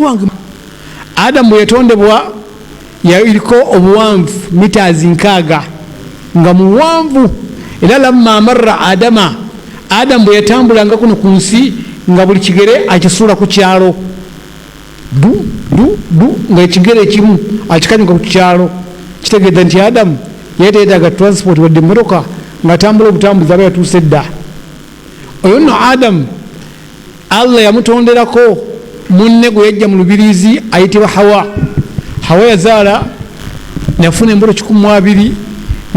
Owange, Adamu bwe yatondebwa yaliko obuwanvu mitazi 60, nga muwanvu. Era lamma marra Adama, Adamu bwe yatambulanga kuno ku nsi, nga buli kigere akisuula ku kyalo, du du du, nga ekigere ekimu akikanyuka ku kyalo. Kitegeeza nti Adamu yali teyetaaga transport wadde emmotoka, ng'atambula obutambuzi aba yatuuse dda. Oyo nno Adamu, Allah yamutonderako munne gwe yajja mu lubiriizi ayitibwa Hawa. Hawa yazaala, yafuna embuto 120,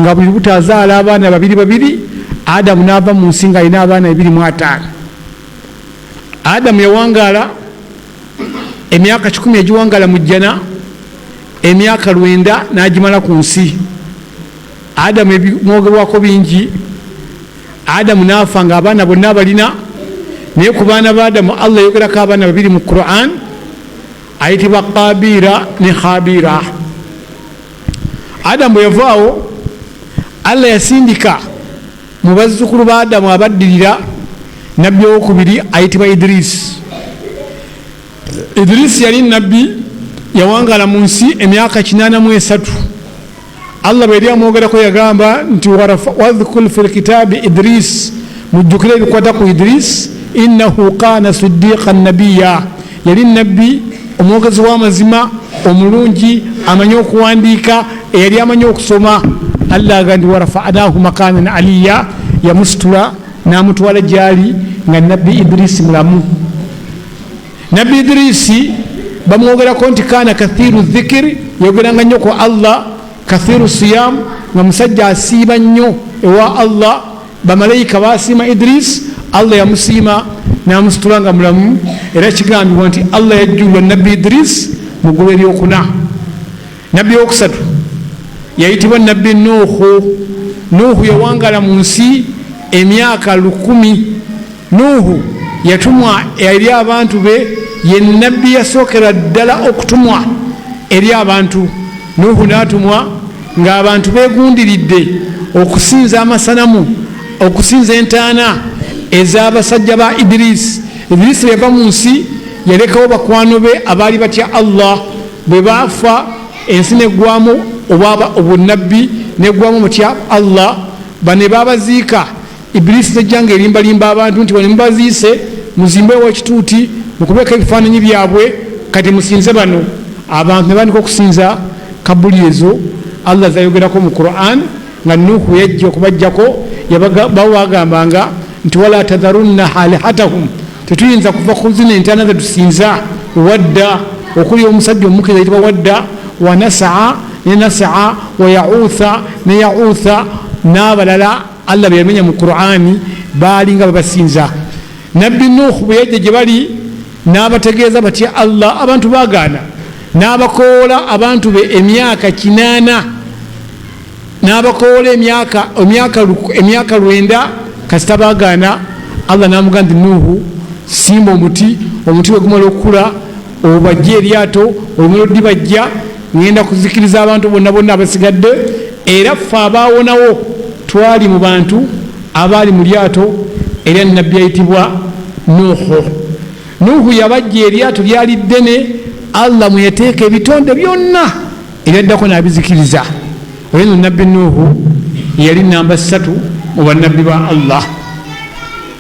nga buli lubuto azaala abaana babiri babiri. Adamu n'ava mu nsi ng'alina abaana 25. Adamu yawangaala emyaka 100, egiwangaala mu jjana, emyaka 90 n'agimala ku nsi. Adamu ebimwogerwako bingi. Adamu n'afa nga abaana bonna abalina, naye ku baana ba Adamu Allah yayogerako abaana babiri mu Quran, ayitibwa Kabira ne Habira. Adamu bwe yavaawo, Allah yasindika mu bazzukulu ba Adamu abaddirira nabbi owokubiri ayitibwa Idirisi. Idirisi yali nabbi, yawangaala mu nsi emyaka 83. Allah bwe yali amwogerako yagamba nti: "Wadhkur fi lkitabi Idris", mujjukire ebikwata ku Idris, "innahu kana sidiqan nabiya", yali nabbi omwogezi w'amazima, omulungi, amanyi okuwandiika, eyali amanyi okusoma. Allah aga nti: "Warafanahu makanan aliya", yamusitula n'amutwala gyali nga nabbi Idirisi mulamu. Nabbi Idirisi bamwogerako nti kana kathiru dhikiri, yogeranga nnyo ku Allah, kathiru siyam, nga musajja asiiba nnyo ewa Allah. Bamalayika basiima Idris, Allah yamusiima namusitula nga mulamu. Era kigambibwa nti Allah yajjulwa nabbi Idris mu ggulu eryokuna. Nabbi owokusatu yayitibwa nabbi Nuuhu. Nuuhu yawangala mu nsi emyaka 1000. Nuuhu yatumwa eri abantu be, ye nabbi yasookera ddala okutumwa eri abantu. Nuuhu n'atumwa ng'abantu beegundiridde okusinza amasanamu, okusinza entaana ez'abasajja ba Idirisi. Idirisi yava mu nsi, yalekawo bakwano be abaali batya Allah. Bwe baafa, ensi neggwamu obunabbi, neggwamu mutya Allah. Bane babaziika, Ibilisi nejjanga erimbalimba abantu nti bano mubaziise, muzimbewo ekituuti, mukubeko ebifaananyi byabwe, kati musinze bano. Abantu ne bandika okusinza kabuli ezo Allah zayogerako mu Quran. Nga Nuhu yajja okubajjako, bawo bagambanga nti: "Wala tadharunna alihatahum", tetuyinza kuva ku zino entaana zetusinza. Wadda, okuli omusajja omukiriza ayitibwa Wadda, wa Nasaa ne Nasaa, wa Yautha ne Yautha, n'abalala Allah beyamenya mu Qurani, baalinga babasinza. Nabbi Nuhu bwe yajja gye bali n'abategeeza batya Allah, abantu bagaana. N'abakoola abantu be emyaka 80, n'abakoola emyaka 90, kasita bagaana. Allah n'amugamba nti: "Nuhu, simba omuti, omuti bwe gumala okukula obajja eryato, olumala odibajja, ngenda kuzikiriza abantu bonna bonna abasigadde." Era ffe abaawonawo twali mu bantu abaali mu lyato erya nabbi ayitibwa Nuhu. Nuhu yabajja eryato lyali ddene, Allah mweyateeka ebitonde byonna, eryaddako n'abizikiriza. Oyo no nabbi Nuhu yali namba 3 mu bannabbi ba Allah.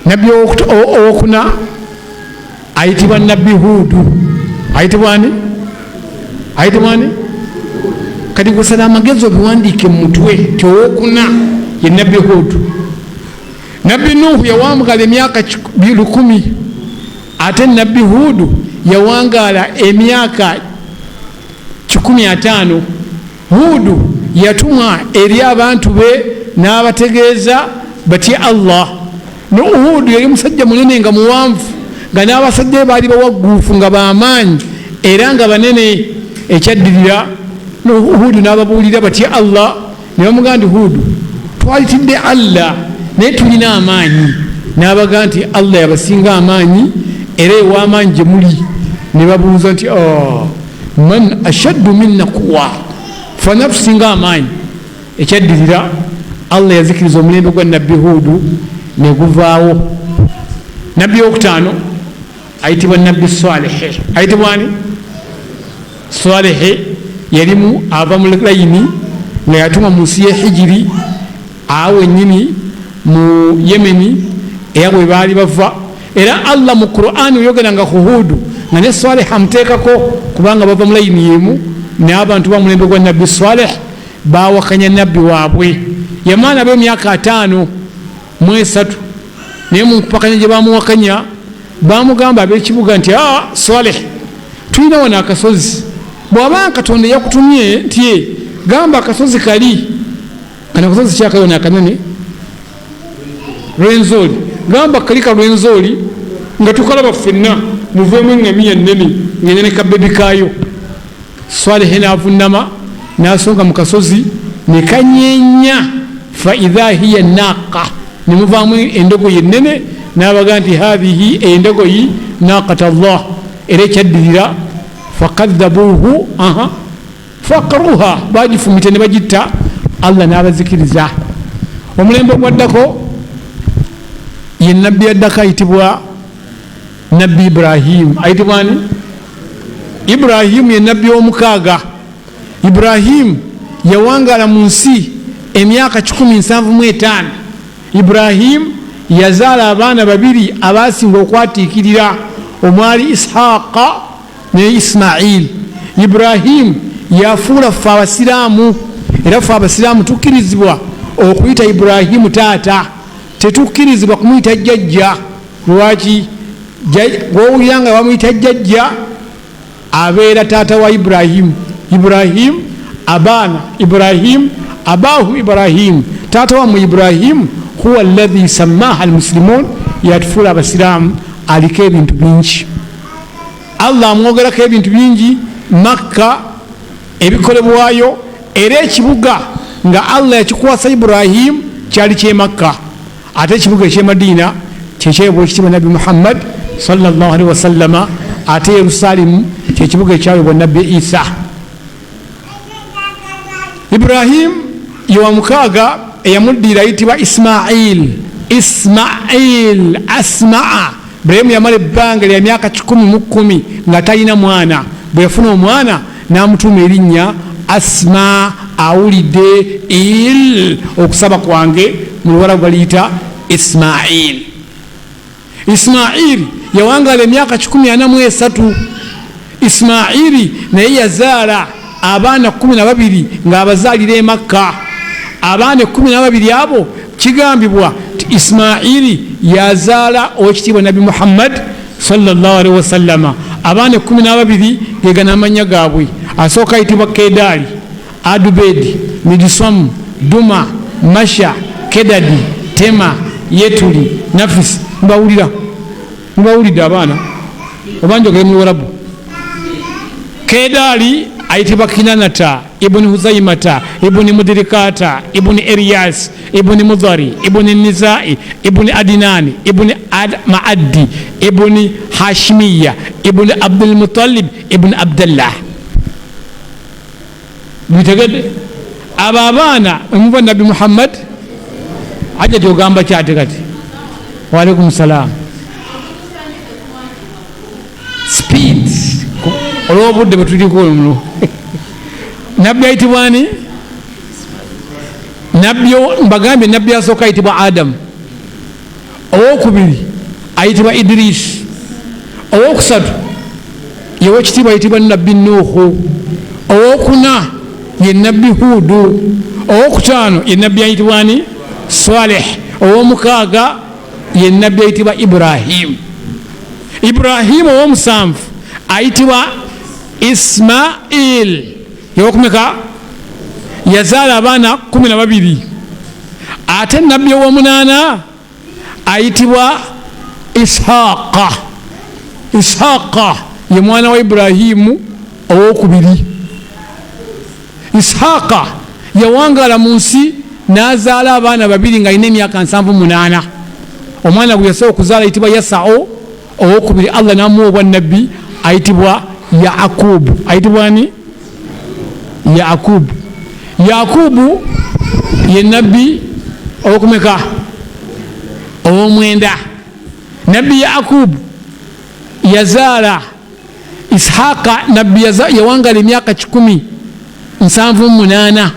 Nabbi owokuna ayitibwa nabbi Huudu. Ayitibwa ani? Ayitibwa ani? Kati gusala amagezi obiwandiike mu mutwe ti owokuna ye nabbi Huudu. Nabbi Nuhu yawangala emyaka 1000, ate nabbi Huudu yawangaala emyaka 150. Huudu yatumwa eri abantu be n'abategeeza batye Allah. Huudu yali musajja munene nga muwanvu, nga n'abasajja be baali bawagguufu, nga bamaanyi era nga banene. Ekyaddirira, Huudu n'ababuulira batye Allah, ne bamugamba nti: "Huudu, twalitidde Allah, naye tulina amaanyi." N'abaga nti Allah yabasinga amaanyi era ew'amaanyi gye muli. Ne babuuza nti: "Oh, man ashaddu minna quwa?" Fana tusinga amaanyi. Ekyaddirira, Allah yazikiriza omulembe gwa nabbi Huudu neguvaawo. Nabbi owokutaano ayitibwa nabbi Salihe. Ayitibwa ani? Salehe yalimu ava mu layini nga yatuma mu nsi y'e Hijiri, awo wennyini mu Yemeni era bwe baali bava. Era Allah mu Qurani oyogeranga ku Huudu nga ne Saleh amuteekako, kubanga bava mu layini yemu. N'abantu bamulembe gwa Nabbi Saleh bawakanya nabbi waabwe. Yamaana b'emyaka 53, naye munkupakanya gye bamuwakanya, bamugamba ab'ekibuga nti, "A Saleh, tulina wano akasozi, bw'aba Katonda yakutumye nti gamba akasozi kali kano, akasozi kyakayona akanene Lwenzoli, gamba kali ka Lwenzoli nga tukalaba ffenna, muveemu eŋŋamiya nnene ngenda ne kabebi kaayo." Salehe n'avunama n'asonga mu kasozi ne kanyenya, faidha hiya naqa, nemuvaamu endogoyi ennene. N'abaga nti, "Hathihi endogoyi naqat Allah." Era ekyaddirira, fakadhabuhu aha fakaruha, bagifumite ne bagitta, Allah n'abazikiriza. Omulembe ogwaddako ye nabbi addako ayitibwa Nabbi Ibrahimu. Ayitibwa ani? Ibrahimu ye nabbi omukaaga. Ibrahimu yawangala mu nsi emyaka 175. Ibrahimu yazaala abaana babiri abasinga okwatiikirira, omwali Ishaqa ne Ismail. Ibrahimu yafuula ffe abasiraamu, era ffe abasiraamu tukkirizibwa okuyita Ibrahimu taata, tetukkirizibwa kumuyita jjajja. Lwaki? Gwowulira nga bamuyita jjajja abeera taata wa Ibrahimu. Ibrahimu abaana Ibrahimu abahu Ibrahimu, taata wammwe Ibrahimu, huwa alladhi sammaha almuslimun, yatufuula abasiraamu. Aliko ebintu bingi, Allah amwogerako ebintu bingi, Makka ebikolebwayo, era ekibuga nga Allah yakikwasa Ibrahimu kyali kyemakka, ate ekibuga ekyemadiina kyekyebwa ekitiibwa Nabbi Muhammad salllahalihi wasallama, ate Yerusaalemu kyekibuga ekyawebwa Nabbi Isa. Ibrahimu yewamukaaga. Eyamuddira ayitibwa Ismail. Ismail asmaa. Ibrahimu yamala ebbanga lya myaka 110 nga talina mwana. Bwe yafuna omwana n'amutuuma erinnya Asma, awulidde il okusaba kwange. Mu luwalabu baliyita Ismail. Ismaili yawangala emyaka 143. Ismaili naye yazaala abaana 12 ng'abazaalira e Makka. Abaana 12 abo kigambibwa ti Ismaili yazaala owekitiibwa Nabbi Muhammad salllahalihi wasallama. Abaana 12 gegana amanya gaabwe: asooka ayitibwa Kedaali, Adubedi, Midisamu, Duma, Masha, Kedadi, Tema, Yetuli, Nafisi. Mbawulira, mubawulidde abaana oba njogere mu Luwarabu? Kedaali ayitibwa Kinanata ibuni Huzaimata ibuni Mudirikata ibuni Eriyasi ibuni Mudhari ibuni Nizai ibuni Adinani ibuni Maaddi ibuni Hashimiya ibuni Abdulmutalib ibuni Abdallah. Bitegedde abo abaana emuva Nabbi Muhammad. Aja gyogamba kyate kati. Waalaikum salam. Speed olwobudde bwetuliko muno. Nabbi ayitibwa ani? Nabbi mbagambye, nabbi asooka ayitibwa Adamu, owokubiri ayitibwa Idirisi, owokusatu yewekitiibwa ayitibwa Nabbi Nuuhu, owokuna ye Nabbi Huudu, owokutaano ye nabbi ayitibwa ani? Saleh, owomukaaga ye nabbi ayitibwa Ibrahimu. Ibrahimu owomusanvu ayitibwa Ismail. Yewokumeka yazaala abaana 12. Ate nabbi owomunaana ayitibwa Ishaqa. Ishaqa ye mwana wa Ibrahimu owokubiri. Ishaqa yawangala mu nsi n'azaala abaana babiri nga alina emyaka 78. Omwana gwe yasobola okuzaala ayitibwa Yasao, owokubiri Allah namuwa obwannabbi ayitibwa Yakubu. Ayitibwa ani? Yakubu. Yakubu ye nabbi owokumeka? Owomwenda. Nabbi Yakubu yazaala Ishaaka nabbi yawangala emyaka 178.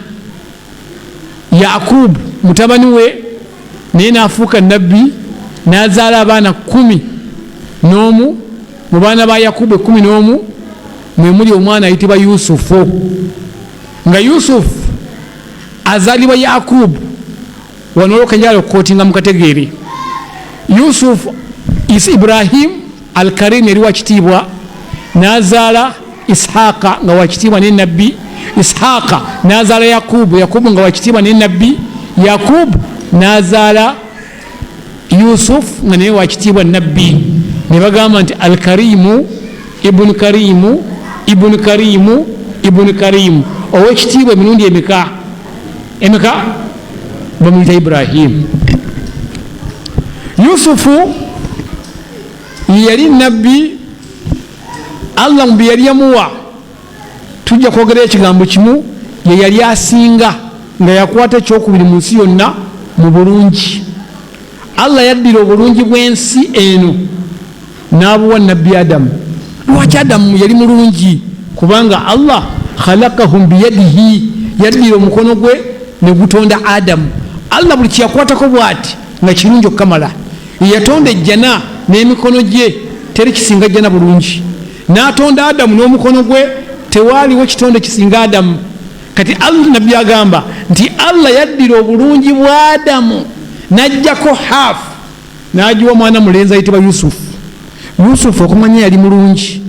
Yakubu mutabani we naye nafuuka nabbi, nazaala abaana 11. Mu baana ba Yakubu 11 mwemuli omwana ayitibwa Yusufu, nga Yusufu azaalibwa Yakubu. Wano olwokenjala okukotinga mukategeere, Yusufu is Ibrahim Alkarim yali wakitiibwa, nazaala Ishaaka nga wakitiibwa ne nabbi. Ishaaka nazaala Yakubu, Yakubu nga wakitiibwa ne nabbi. Yakubu nazaala Yusuf nga naye wakitiibwa nabbi. Ne bagamba nti Alkarimu ibunu Karimu ibunu Karimu ibunu Karimu, owekitiibwa emirundi emeka? Emeka? Bamuyita Ibrahimu. Yusufu yali nabbi, Allah mu bye yali yamuwa, tujja kwogera ekigambo kimu, ye yali asinga nga yakwata ekyokubiri mu nsi yonna mu bulungi. Allah yaddira obulungi bw'ensi eno n'abuwa nabbi Adamu. Lwaki Adamu yali mulungi? Kubanga Allah khalakahum biyadihi, yaddira omukono gwe ne gutonda Adamu. Allah buli kyeyakwatako bwati nga kirungi okukamala. Yatonda ejjana n'emikono gye, teri kisinga jjana bulungi. N'atonda Adamu n'omukono gwe, tewaaliwo kitonde kisinga Adamu. Kati Allah, nabbi agamba nti Allah yaddira obulungi bwa Adamu n'ajjako haafu n'agiwa mwana mulenzi ayitibwa Yusufu. Yusufu okumanya yali mulungi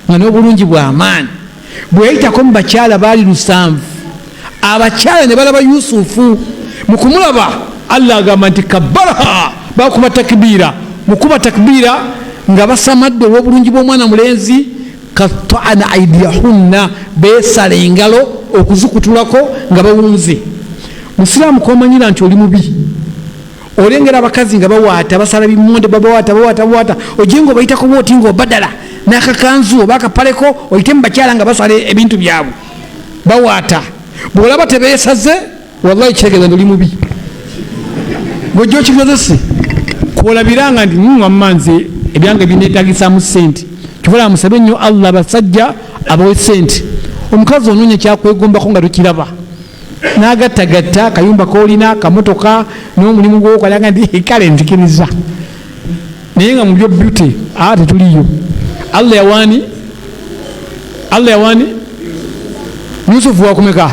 nga n'obulungi bw'amaanyi, bwe yayitako mu bakyala baali 7, abakyala ne balaba Yusufu. Mu kumulaba Allah agamba nti kabbaraha, bakuba takbiira. Mu kuba takbiira nga basamadde olw'obulungi bw'omwana mulenzi, katana aidiyahunna, beesala engalo okuzikutulako nga bawunze. Musiraamu komanyira nti oli mubi, olengera abakazi nga bawaata, basala bimonde, babawaata, bawaata, bawaata, ojje nga obayitako bwoti nga obadala n'akakanzu oba akapaleko, oyite mu bakyala nga basala ebintu byabwe bawaata. Bw'olaba tebeesaze, wallahi kitegeeza nti oli mubi. Ng'ojja okigezese kwolabiranga nti wamma nze ebyange binetagisaamu ssente. Kyobola musabe nnyo Allah abasajja abawe ssente. Omukazi onoonya kyakwegombako nga tokiraba, n'agattagatta akayumba koolina, akamotoka n'omulimu gwokolaga nti kale nzikiriza, naye nga mu byo beauty tetuliyo. Allah yawaani, Allah yawaani Yusufu wakumeka?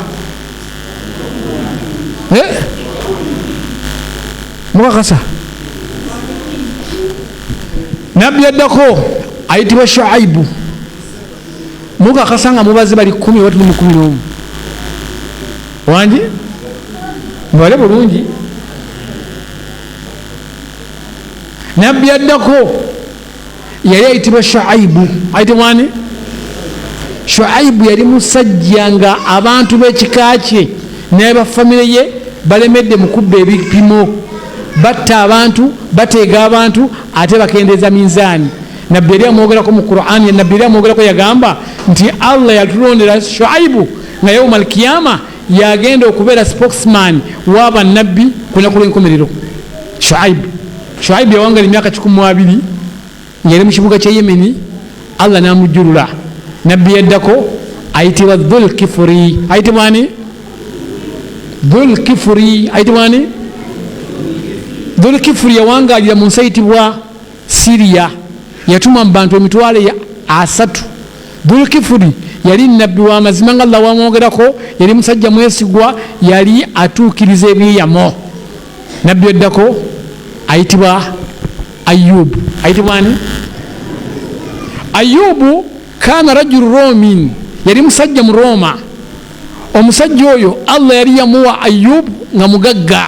Mukakasa? Nabbi addako ayitibwa Shuaibu. Mukakasa nga mubaze bali 10 oba tuli mu 11? Wangi mubale bulungi. Nabbi addako yali ayitibwa Shuaibu. Ayitibwa ani? Shuaibu yali musajja nga abantu b'ekika kye n'abafamire ye balemedde mu kubba ebipimo, batta abantu, bateega abantu, ate bakendeeza minzaani. Nabbi yali amwogerako mu Qur'ani, nabbi yali amwogerako yagamba nti Allah yatulondera Shuaibu nga yauma alkiyama yagenda okubeera spokesman w'abannabbi ku lunaku lw'enkomerero. Shuaibu yawangala emyaka 120 nga yali mu kibuga kya Yemeni, Allah n'amujjulula. Nabbi yaddako ayitibwa Dhulkifuri. Ayitibwa ani? Dhulkifuri. Ayitibwa ani? Dhulkifuri yawangalira mu nsi eyitibwa Siriya, yatuma mu bantu 300,000. Dhulkifuri yali nabbi wa mazima nga Allah wamwogerako, yali musajja mwesigwa, yali atuukiriza ebyeyamo. Nabbi yaddako ayitibwa Ayubu. Ayitibwa ani? Ayubu kana rajulu romin, yali musajja mu Roma. Omusajja oyo Allah yali yamuwa Ayubu nga mugagga.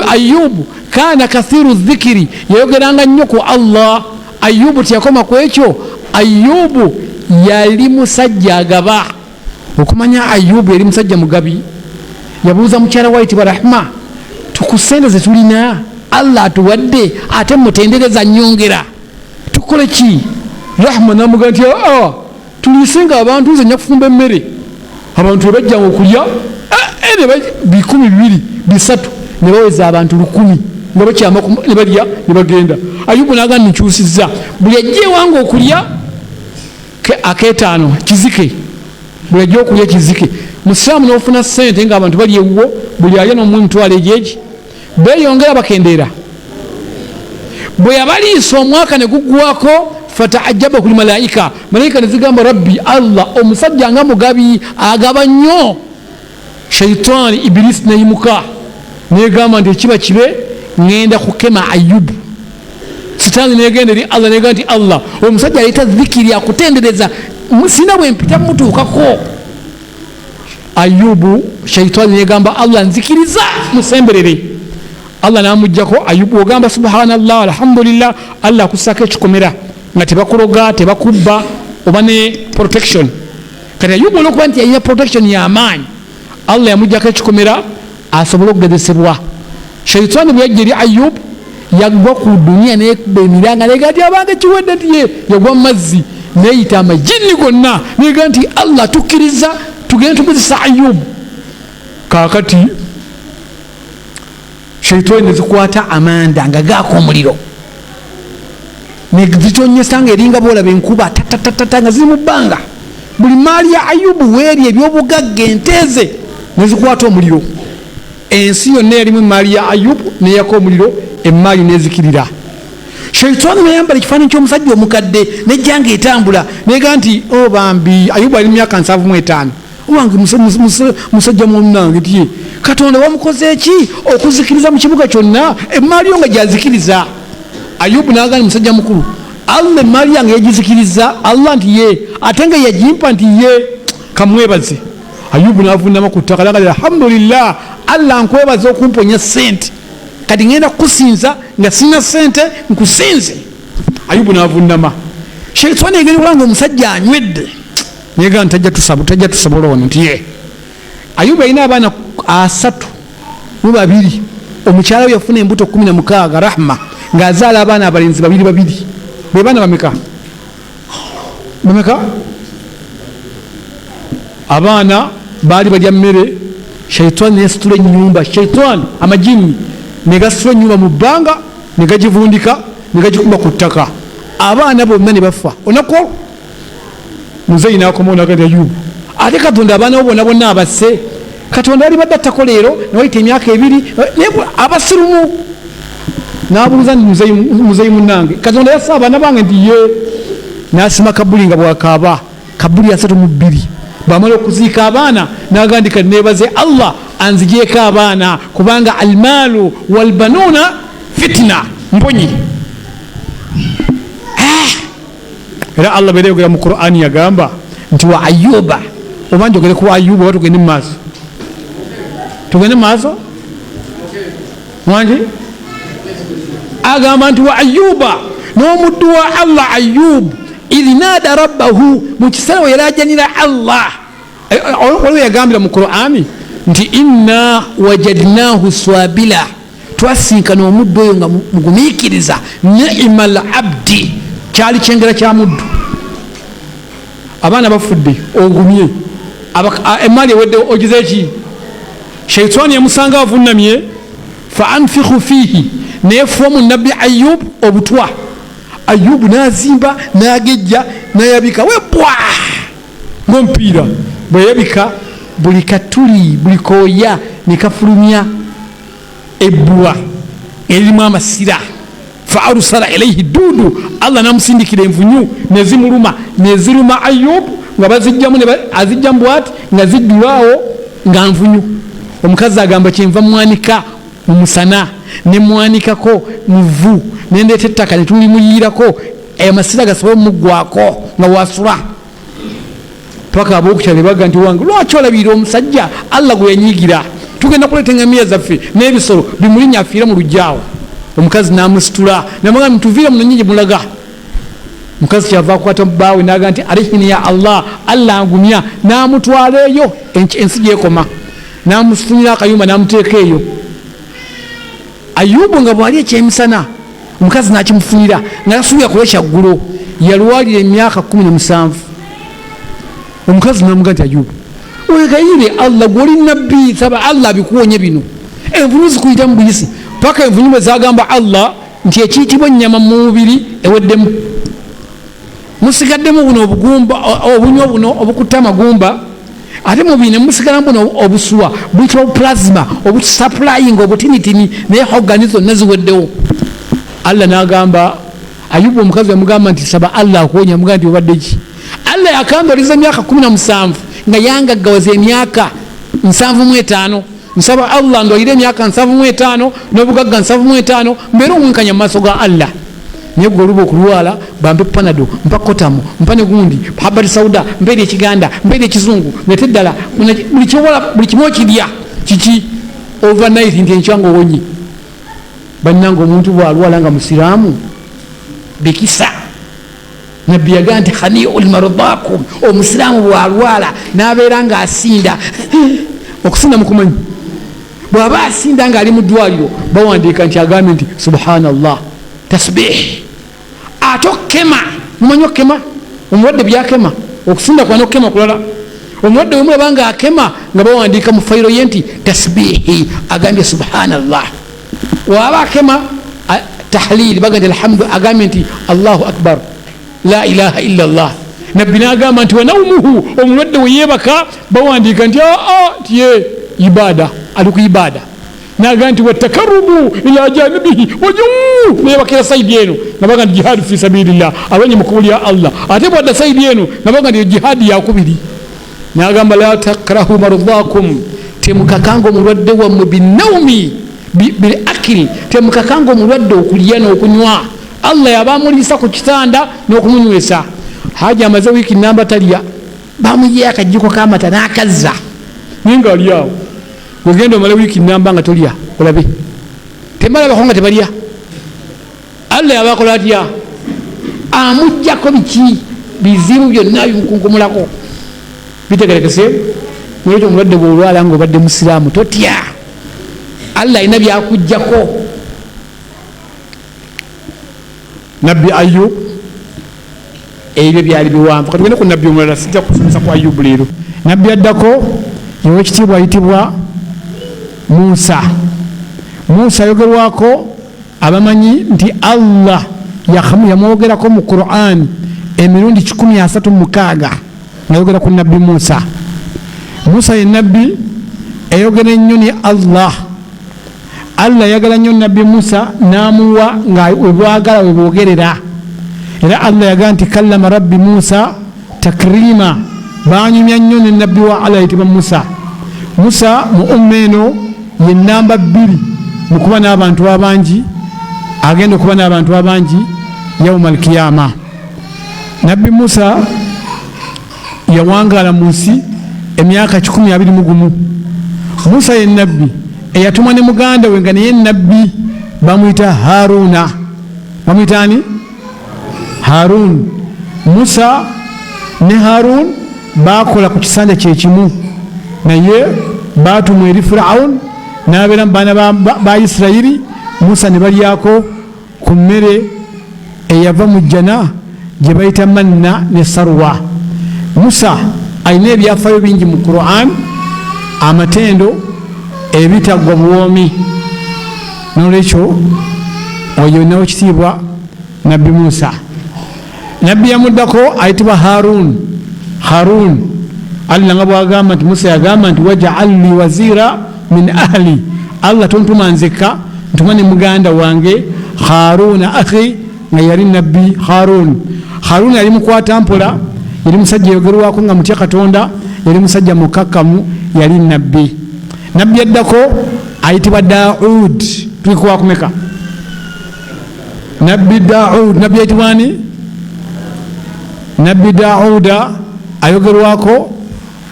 Ayubu kana kathiru dhikiri, yayogeranga nnyo ku Allah. Ayubu teyakoma ku ekyo, Ayubu yali musajja agaba. Okumanya Ayubu yali musajja mugabi, yabuuza mukyala we ayitibwa Rahma, ku ssente zetulina Allah atuwadde ate mutendereza nyongera, tukole ki? Rahma namugamba nti tuliisenga abantu, nze nja kufumba emmere. Abantu bwe bajjanga okulya 2,000 3,000 ne baweza abantu 1,000 nga bakyama ne balya ne bagenda. Ayubu n'agamba nkyusizza, buli ajja ewange okulya Aketaano kizike, buli ajja okulya kizike. Musiraamu nofuna sente nga abantu bali ewuwo, buli alya nomuwa emitwalo egyegi, beyongera bakendeera. Bwe yabaliisa omwaka ne guggwako, fataajabahu lmalaika, malaika nezigamba rabbi Allah, omusajja nga mugabi, agaba nnyo. Shaitaani Ibilisi neyimuka negamba nti ekiba kibe ŋenda kukema Ayubu. Sitaani negenda eri Allah negamba nti Allah, omusajja aleeta dhikiri akutendereza, sina bwe mpita mutuukako. Ayubu shaitaani negamba Allah, nzikiriza musemberere. Allah namugjako Ayubu. Ogamba subhanallah alhamdulillah, Allah akusako ekikomera nga tebakuloga, tebakubba, oba ne protection. Kati Ayubu olwokuba nti yalina protection yamaanyi, Allah yamugjako ekikomera asobole okugezesebwa. Shaitaani bwe yajja eri Ayubu, yagwa ku duniya nekuba emiranga nega nti abange kiwedde, nti ye yagwa mu mazzi neyita amajinni gonna nega nti Allah tukkiriza tugende tugezesa Ayubu. Kakati shaitaani nezikwata amanda nga gaaka omuliro nezitonyesa nga eringa boolaba enkuba tatatata nga ziri mu bbanga, buli maali ya Ayubu weeri, ebyobugagga, enteeze nezikwata omuliro. Ensi yonna yalimu emaali ya Ayubu neyaka omuliro, emaali nezikirira. Shaitaani neyambala ekifaananyi ky'omusajja omukadde nejja nga etambula nega nti o bambi Ayubu ali myaka 75, owange musajja munange, nti ye Katonda wamukoze ki okuzikiriza mu kibuga kyonna emaali yo nga gyazikiriza? Ayubu nagamba musajja mukulu, Allah emaali yange yagizikiriza? Allah nti ye, ate nga yagimpa nti ye, kamwebaze. Ayubu navunama ku ttaka naga alhamdulillah, Allah nkwebaza okumponya sente, kati ngenda kukusinza nga sina sente, nkusinze. Ayubu navunama. Shaitaani egenda okulaba nga omusajja anywedde nega nti tajja tusobola ono, nti ye Ayubu alina abaana 32. Omukyala we yafuna embuto 16, Rahma, ng'azaala abaana abalenzi babiri babiri. Be baana bameka? Bameka? Abaana baali balya mmere, shaitaani nesitula enyumba, shaitaani amajini negasitula enyumba mu bbanga negagivundika negagikuba ku ttaka, abaana bonna ne bafa. Olunaku olwo muzeeyi nakomawo naga nti Ayubu, ate Katonda abaana bo bonna bonna abasse. Katonda alibadde attako leero newayita emyaka 2 naye abasirumu. Nabuuza nti muzeeyi munnange, Katonda yasse abaana bange? Nti ye. Nasima kabuli nga bwakaaba kabuli 32. Bwamala okuziika abaana nagandika nebaze Allah anzigyeko abaana, kubanga almaalu walbanuuna fitina, mponyi. Era Allah bwera yogera mu Qur'ani yagamba nti wa Ayuba, oba njogere ku Ayuba oba tugende mumaaso? Tugende mumaaso wangi. Agamba nti wa Ayuba, n'omuddu wa Allah Ayub, idh nada rabbahu, mu kiseera we yalajanira Allah. Waliwo yagambira mu Qur'ani nti inna wajadnahu swabila, twasinkana omuddu oyo nga mugumiikiriza, ni'ma l abdi, kyali kyengera kya muddu. Abaana bafudde ogumye, emaali ewedde ogize ki? Shaitaani yamusanga avunamye, fa anfikhu fiihi, nefuwa mu nabbi Ayub obutwa. Ayubu nazimba nagejja nayabika webwa ngaomupiira, bweyabika buli katuli buli kooya nekafulumya ebbwa eririmu amasira. Fa arsala ilaihi dudu, Allah namusindikira envunyu nezimuluma, neziruma Ayub nga bazijjamu, azijjamu bwati nga zijjulaawo nga nvunyu. Omukazi agamba kyenva mwanika mu musana nemwanikako muvu nendeeta ettaka netulimuyiirako amasira gasobole omugwako nga wasula. Paka abokukyalo baga nti wange lwaki olabirira omusajja Allah gwe yanyigira, tugenda kuleeta engamiya zaffe n'ebisolo bimulinya afiire mu lujjaawo. Omukazi namusitula namugamba tuviire muno nyingi mulaga. Mukazi kyava akwata bbaawe naga nti arihini ya Allah, Allah angumya, namutwala eyo ensi gyekoma, namufunira akayumba namuteeka eyo. Ayubu nga bwali ekyemisana omukazi nakimufunira nga tasuubira kulya kyaggulo, yalwalira emyaka 17. Omukazi namuga nti Ayubu wegayire Allah, gwoli nabbi, saba Allah abikuwonye bino. Envunyu zikuyita mu buyisi paka envunyu bwe zagamba Allah nti ekiyitibwa ennyama mu mubiri eweddemu. Musigaddemu buno obugumba, obunywa buno obukutta amagumba, ate mubiri nemusigalamu buno obusuwa buyitibwa plasma obusupplying obutinitini, naye hogani zonna ziweddewo. Allah nagamba Ayubu, omukazi yamugamba nti saba Allah akuwonya, amugamba nti obadde ki? Allah yakandwaliza emyaka 17 nga yangaggawaza emyaka 75. Nsaba Allah ndwalire emyaka 75 n'obugagga 75, mbeere omwenkanya mu maaso ga Allah. Naye gwe oluba okulwala, bampe panado, mpa kotamu, mpa ne gundi habati sauda, mpa eri ekiganda, mpa eri ekizungu, nete ddala buli kimu okirya kiki overnight nti enkya nga owonye. Bannange, omuntu bwalwala nga musiraamu bikisa. Nabbi yagaa nti haniu lmardakum, omusiraamu bwalwala nabeera nga asinda, okusinda mukumanyi, bwaba asinda nga ali mu ddwaliro bawandiika nti agambye nti subhanallah, tasbih. Ate okukema, mumanyi okukema, omulwadde byakema, okusinda kwa nokukema kulala. Omulwadde wemulaba nga akema nga bawandiika mu fayiro ye nti tasbihi, agambye subhanallah. Waba akema tahlil, baga nti alhamdu, agambye nti allahu akbar, la ilaha illa llah. Nabbi nagamba nti wanaumuhu, omulwadde weyebaka bawandiika nti aa nti ye ibada, ali ku ibada. Naga nti watakarubu ila janibihi waju, neyebakira saidi eno nga baga nti jihadi fi sabilillah, alwanye mukubo lya Allah. Ate bwadda saidi eno nga baga nti jihadi yakubiri. Nagamba la takrahu mardakum, temukakanga omulwadde wammwe binaumi bil akili, temukakanga omulwadde okulya n'okunywa. Allah yaba amuliisa ku kitanda n'okumunywesa. Haji amaze wiiki namba talya, bamuyeyo akajjiko k'amata n'akazza, naye nga ali awo. Wegenda omale wiiki namba nga tolya, olabe temalabako nga tebalya. Allah yaba akola atya? Amugjako biki bizibu byonna bimukunkumulako. Bitegerekese. Nolwekyo omulwadde bwolwala nga obadde musiraamu totya, Allah alina byakugjako. Nabbi Ayub, ebyo byali biwanvu, katugende ku nabbi omulala. Sijja kusomesa ku Ayubu leero. Nabbi addako owekitiibwa ayitibwa Musa. Musa ayogerwako abamanyi nti Allah yamwogerako mu Quran emirundi 136 ngayogera ku nabbi Musa. Musa ye nabbi eyogera ennyo ni Allah. Allah yayagala nnyo nabbi Musa n'amuwa nga webwagala webwogerera. Era Allah yagaa nti kallama rabbi Musa takrima, banyumya nnyo ne nabbi wa Allah ayitibwa Musa. Musa mu umma eno ye namba 2 mu kuba n'abantu abangi, agenda okuba n'abantu abangi yauma alkiyama. Nabbi Musa yawangaala mu nsi emyaka 121. Musa ye nabbi eyatumwa ne muganda we nga naye nabbi, bamuyita Haruna. Bamuyita ani? Harun. Musa ne Harun bakola ku kisanja kyekimu, naye batumwa eri Firaun n'abeera mu baana ba Isirayiri. Musa ne balyako ku mmere eyava mu jjana gye bayita manna ne sarwa. Musa alina ebyafayo bingi mu Quran, amatendo ebitaggwa buwoomi. Nolwekyo oyo nawekitiibwa nabbi Musa. Nabbi yamuddako ayitibwa Harun. Harun, Allah nga bwagamba nti Musa yagamba nti wajaal li wazira min ahli, Allah tontuma nzekka, ntuma ne muganda wange Haruna akhi, nga yali nabbi Harun. Harun yali mukwata mpola, yali musajja yogerwako nga mutya Katonda, yali musajja mukakkamu, yali nabbi. Nabbi addako ayitibwa Daud. Tulikuwakumeka nabbi Daud? Nabbi ayitibwa ani? Nabbi Dauda ayogerwako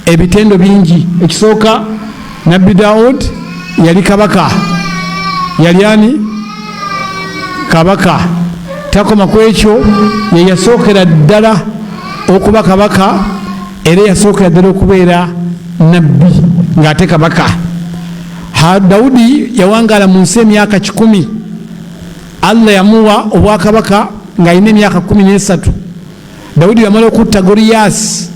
ebitendo bingi. Ekisooka, nabbi Daud yali kabaka. Yali ani? Kabaka. Takoma ku ekyo, ye yasookera ddala okuba kabaka, era yasookera ddala okubeera nabbi ng'ate kabaka. Dawudi yawangaala mu nsi emyaka 100. Allah yamuwa obwakabaka ng'alina emyaka 13. Dawudi yamala okutta Goriyasi.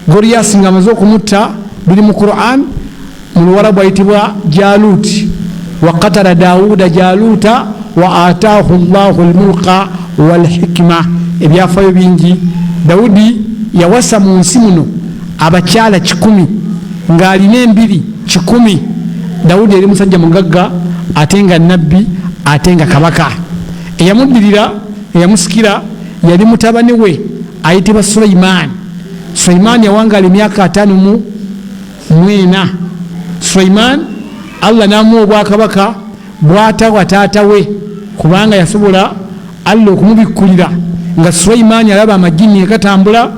Goriyasi ng'amaze okumutta, biri mu Quran, mu luwarabu ayitibwa Jalut. Wakatala Dawuda Jaluta wa ataahu llahu lmulka walhikima. Ebyafayo bingi. Dawudi yawasa mu nsi muno abakyala 100 ng'alina embiri 100. Dawudi yali musajja mugagga ate nga nabbi ate nga kabaka. Eyamuddirira, eyamusikira yali mutabani we ayitibwa Sulaimaani. Sulaimaani yawangaala emyaka 54. Sulaimaani Allah n'amuwa obwakabaka bw'atawa taata we, kubanga yasobola Allah okumubikkulira nga Sulaimaani alaba amajinni nga gatambula,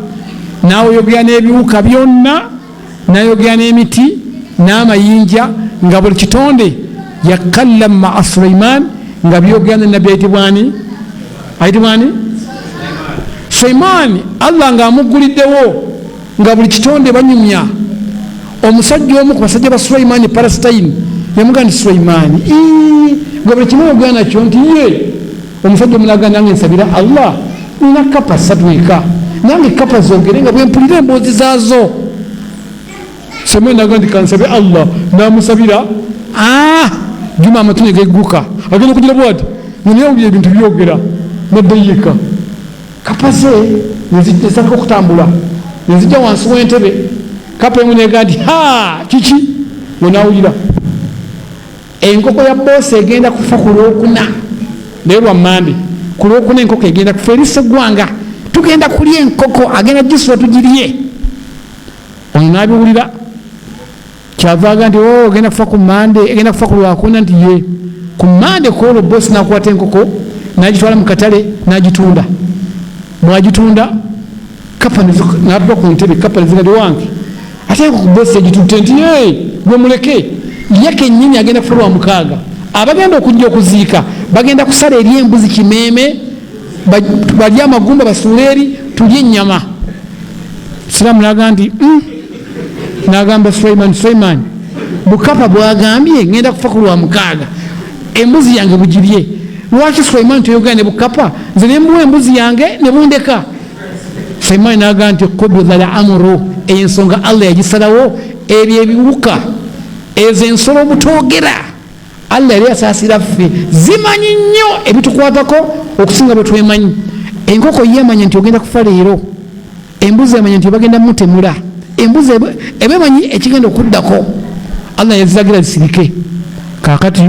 n'ayogera n'ebiwuka byonna, n'ayogera n'emiti n'amayinja, nga buli kitonde yakallam maa Sulaimaan, nga byogera ne nabbi ayitibwa ani? Ayitibwa ani? Sulaimaani. Allah ng'amugguliddewo nga buli kitonde banyumya. Omusajja omu ku basajja ba Sulaimaani Palestine yamugamba nti Sulaimaani, gwe buli kimu oyogera nakyo nti ye. Omusajja omulaga nange nsabira Allah, nina kapa 3 eka, nange kapa zogere nga bwempulira emboozi zaazo. Sulaimaani naga nti kansabe Allah, namusabira. Juma amatu ne gegguka, agenda kugira bwati nga naye awulira ebintu byogera, nadda yeka. Kapa ze nezitandika okutambula nezijja wansi w'entebe. Kapa emu nega nti ha, kiki? Ngo nawulira enkoko ya boosi egenda kufa ku lwokuna, naye lwa Mande. Ku lwokuna enkoko egenda kufa eri Sseggwanga, tugenda kulya enkoko, agenda gisula tugirye. Ono n'abiwulira, kyava aga nti o egenda kufa ku Mande, egenda kufa ku lwakuna, nti ye ku Mande kwolwo boosi n'akwata enkoko n'agitwala mu katale n'agitunda. Bw'agitunda kapa n'atuuka ku ntebe, kapa neziga nti wange ate enkoko boosi yagitutte, nti ye gwe muleke, ye kennyini agenda kufa lwa mukaaga, abagenda okujja okuziika bagenda kusala eri embuzi kimeeme, balye amagumba basuule eri, tulye ennyama. Siraamu naga nti Nagamba Sulaiman, Sulaiman, bukapa bwagambye ngenda kufa ku lwa mukaaga, embuzi yange bugirye. Lwaki Sulaiman toyogera ne bukapa, nze nembuwa embuzi yange ne bundeka? Sulaiman naga nti kubida al amuru, ensonga Allah yagisalawo. Ebyo ebiwuka, ezo ensolo obutogera, Allah yali asaasira ffe, zimanyi nnyo ebitukwatako okusinga bwe twemanyi. Enkoko ye emanya nti ogenda kufa leero, embuzi emanya nti bagenda mutemula, embuzi eba emanyi ekigenda okuddako. Allah yaziragira zisirike. Kaakati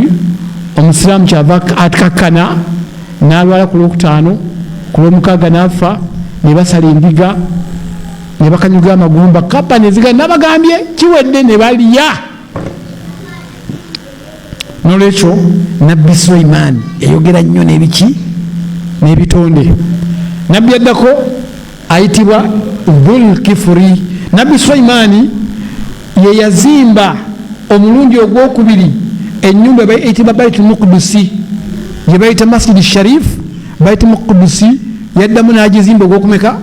omusiraamu kyava akakkana n'alwala ku lwokutaano, ku lwomukaaga n'afa, ne basala endiga ne bakanyuga amagumba, kapa neziga nabagambye kiwedde, ne balya. Nolwekyo nabbi Sulaimaani yayogera nnyo n'ebiki n'ebitonde. Nabbi addako ayitibwa Dhulkifuri. Nabbi Sulaimaani ye yazimba omulundi ogwokubiri ennyumba eyitibwa Baitul Muqdisi, gye bayita Masjidi Sharif. Baitul Muqdisi yaddamu n'agizimba ogwokumeka,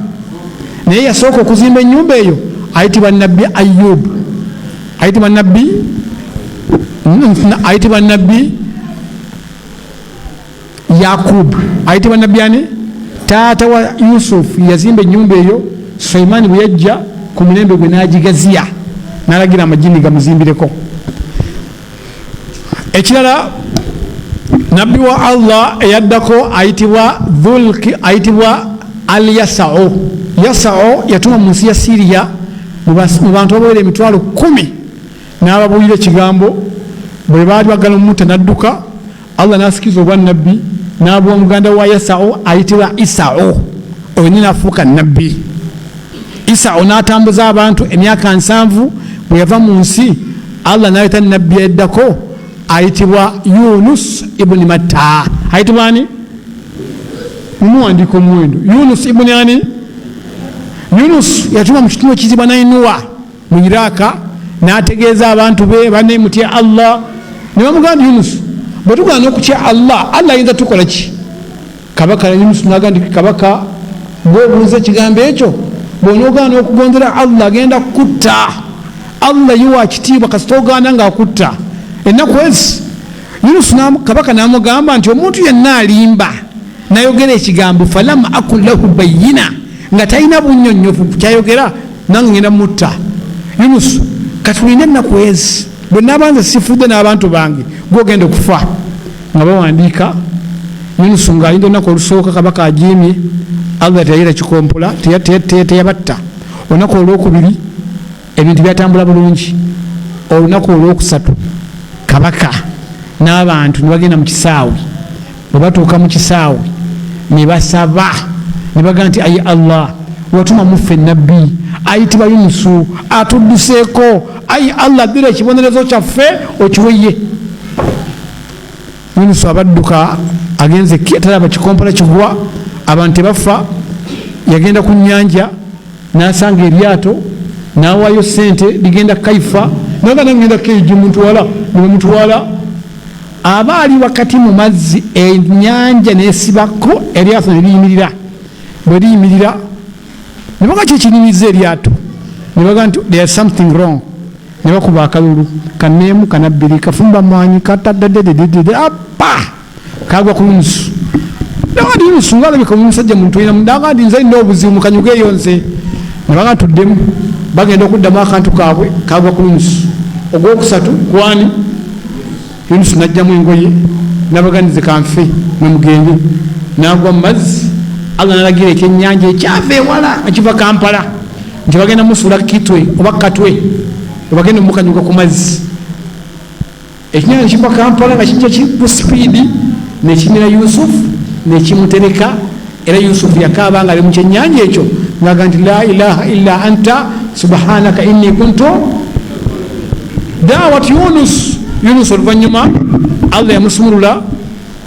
naye yasooka okuzimba ennyumba eyo ayitibwa nabbi Ayub, ayitibwa nabbi, ayitibwa nabbi Yakub, ayitibwa nabbi ani, taata wa Yusuf, yazimba ennyumba eyo. Sulaimaani bwe yajja ku mulembe gwe n'agigaziya, n'alagira amajini gamuzimbireko. Ekirala, nabbi wa Allah eyaddako ayitibwa Dhulki, ayitibwa Al Yasao. Yasao yatuma mu nsi ya Siriya mu bantu abawera 100,000, n'ababuulira ekigambo. Bwe baali bagala omutta n'adduka, Allah n'asikiza obwannabbi n'abuwa muganda wa Yasao ayitibwa Isao, oyo ne n'afuuka nabbi. Isao n'atambuza abantu emyaka 70. Bwe yava mu nsi, Allah n'ayita nabbi eddako ayitibwa Yunus ibuni Matta. Ayitibwa ani? Mumuwandiika omuwendo Yunus ibuni ani? Yunus yatuma mu kitundu ekiyitibwa Nainuwa mu Iraka, n'ategeeza abantu be bane mutya Allah. Ne bamugamba nti Yunus, bwe tugaana okutya Allah, Allah ayinza tukola ki? Kabaka Yunus naga nti kabaka gwobuuza ekigambo ekyo, bw'onoogaana okugondera Allah agenda kukutta. Allah ye wa kitiibwa, kasita ogaana ng'akutta ennaku ezi. Yunus kabaka n'amugamba nti omuntu yenna alimba nayogera ekigambo falam akun lahu bayina, nga talina bunnyonnyofu kyayogera, nange ngenda mutta. Yunus, katulinde ennaku ezi, bwe nabanze sifudde n'abantu bange, gwogenda okufa. Nga bawandiika, Yunus ng'alinda olunaku olusooka, kabaka ajiimye, Allah teyayira kikompola, teyabatta. Olunaku olwokubiri ebintu byatambula bulungi. Olunaku olwokusatu kabaka n'abantu ne bagenda mu kisaawe. Bwe batuuka mu kisaawe ne basaba ne bagamba nti, ayi Allah, watuma muffe nabbi ayitibwa Yunusu, atudduseeko. Ayi Allah, ddira ekibonerezo kyaffe okiweye. Yunusu abadduka agenze talaba kikompola kigwa, abantu tebafa. Yagenda ku nyanja nasanga eryato, nawayo sente ligenda Kaifa, naga nagenda keiji mutwala, nebamutwala. Aba ali wakati mu mazzi, enyanja nesibako eryato neliyimirira. Bwe liyimirira nebaga kyekinyimiza eryato, nebaga nti there is something wrong. Nebakuba akalulu kaneemu kanabbiri kafumba mwanyi katadadededede apa kagwa ku Yunusu. Naga nti Yunusu ngaalabika omusajja muntu naga nti nze nina obuzibu mukanyuga eyo nze. Nebaga tuddemu, bagenda okuddamu akantu kaabwe kagwa ku Yunusu. Ogwokusatu kwani Yunusu najjamu engoye nabaganize kanfe mwemugende, nagwa mu mazzi. Allah nalagira ekyenyanja ekyava ewala nga kiva Kampala nti bagenda musuula Kitwe oba Katwe, webagenda omukanyuga ku mazzi. Ekinyanja kiva Kampala nga kijja ku sipiidi nekimira Yusufu nekimutereka. Era Yusufu yakaaba nga ali mu kyenyanja ekyo ngaga nti la ilaha illa anta subhanaka inni kuntu dawat Yunus. Yunus oluvanyuma Allah yamusumulula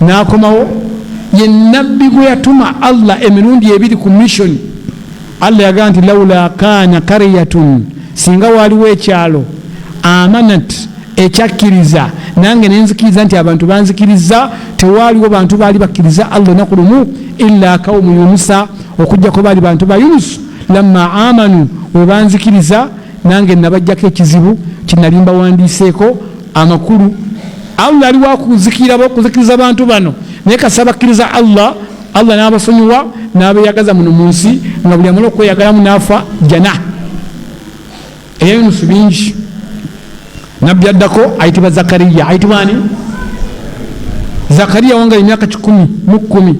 nakomawo. Ye nabbi gwe yatuma Allah emirundi ebiri ku mission. Allah yagamba nti laula kana karyatun, singa waliwo ekyalo amanat ekyakkiriza nange nenzikiriza nti abantu banzikiriza, tewaliwo bantu baali bakkiriza Allah olunaku lumu illa kaumu Yunusa, okujjako baali bantu ba Yunusu. Lamma amanu, we banzikiriza nange nabajjako ekizibu kinali mbawandiiseeko. Amakulu Allah ali wakuzikiriza bantu bano, naye kasa bakkiriza Allah, Allah n'abasonyiwa n'abeyagaza muno mu nsi, nga buli amala okweyagalamu n'afa jana. Ebya Yunusu bingi. Nabbi addako ayitibwa Zakariya. Ayitibwa ani? Zakariya wangala emyaka 110.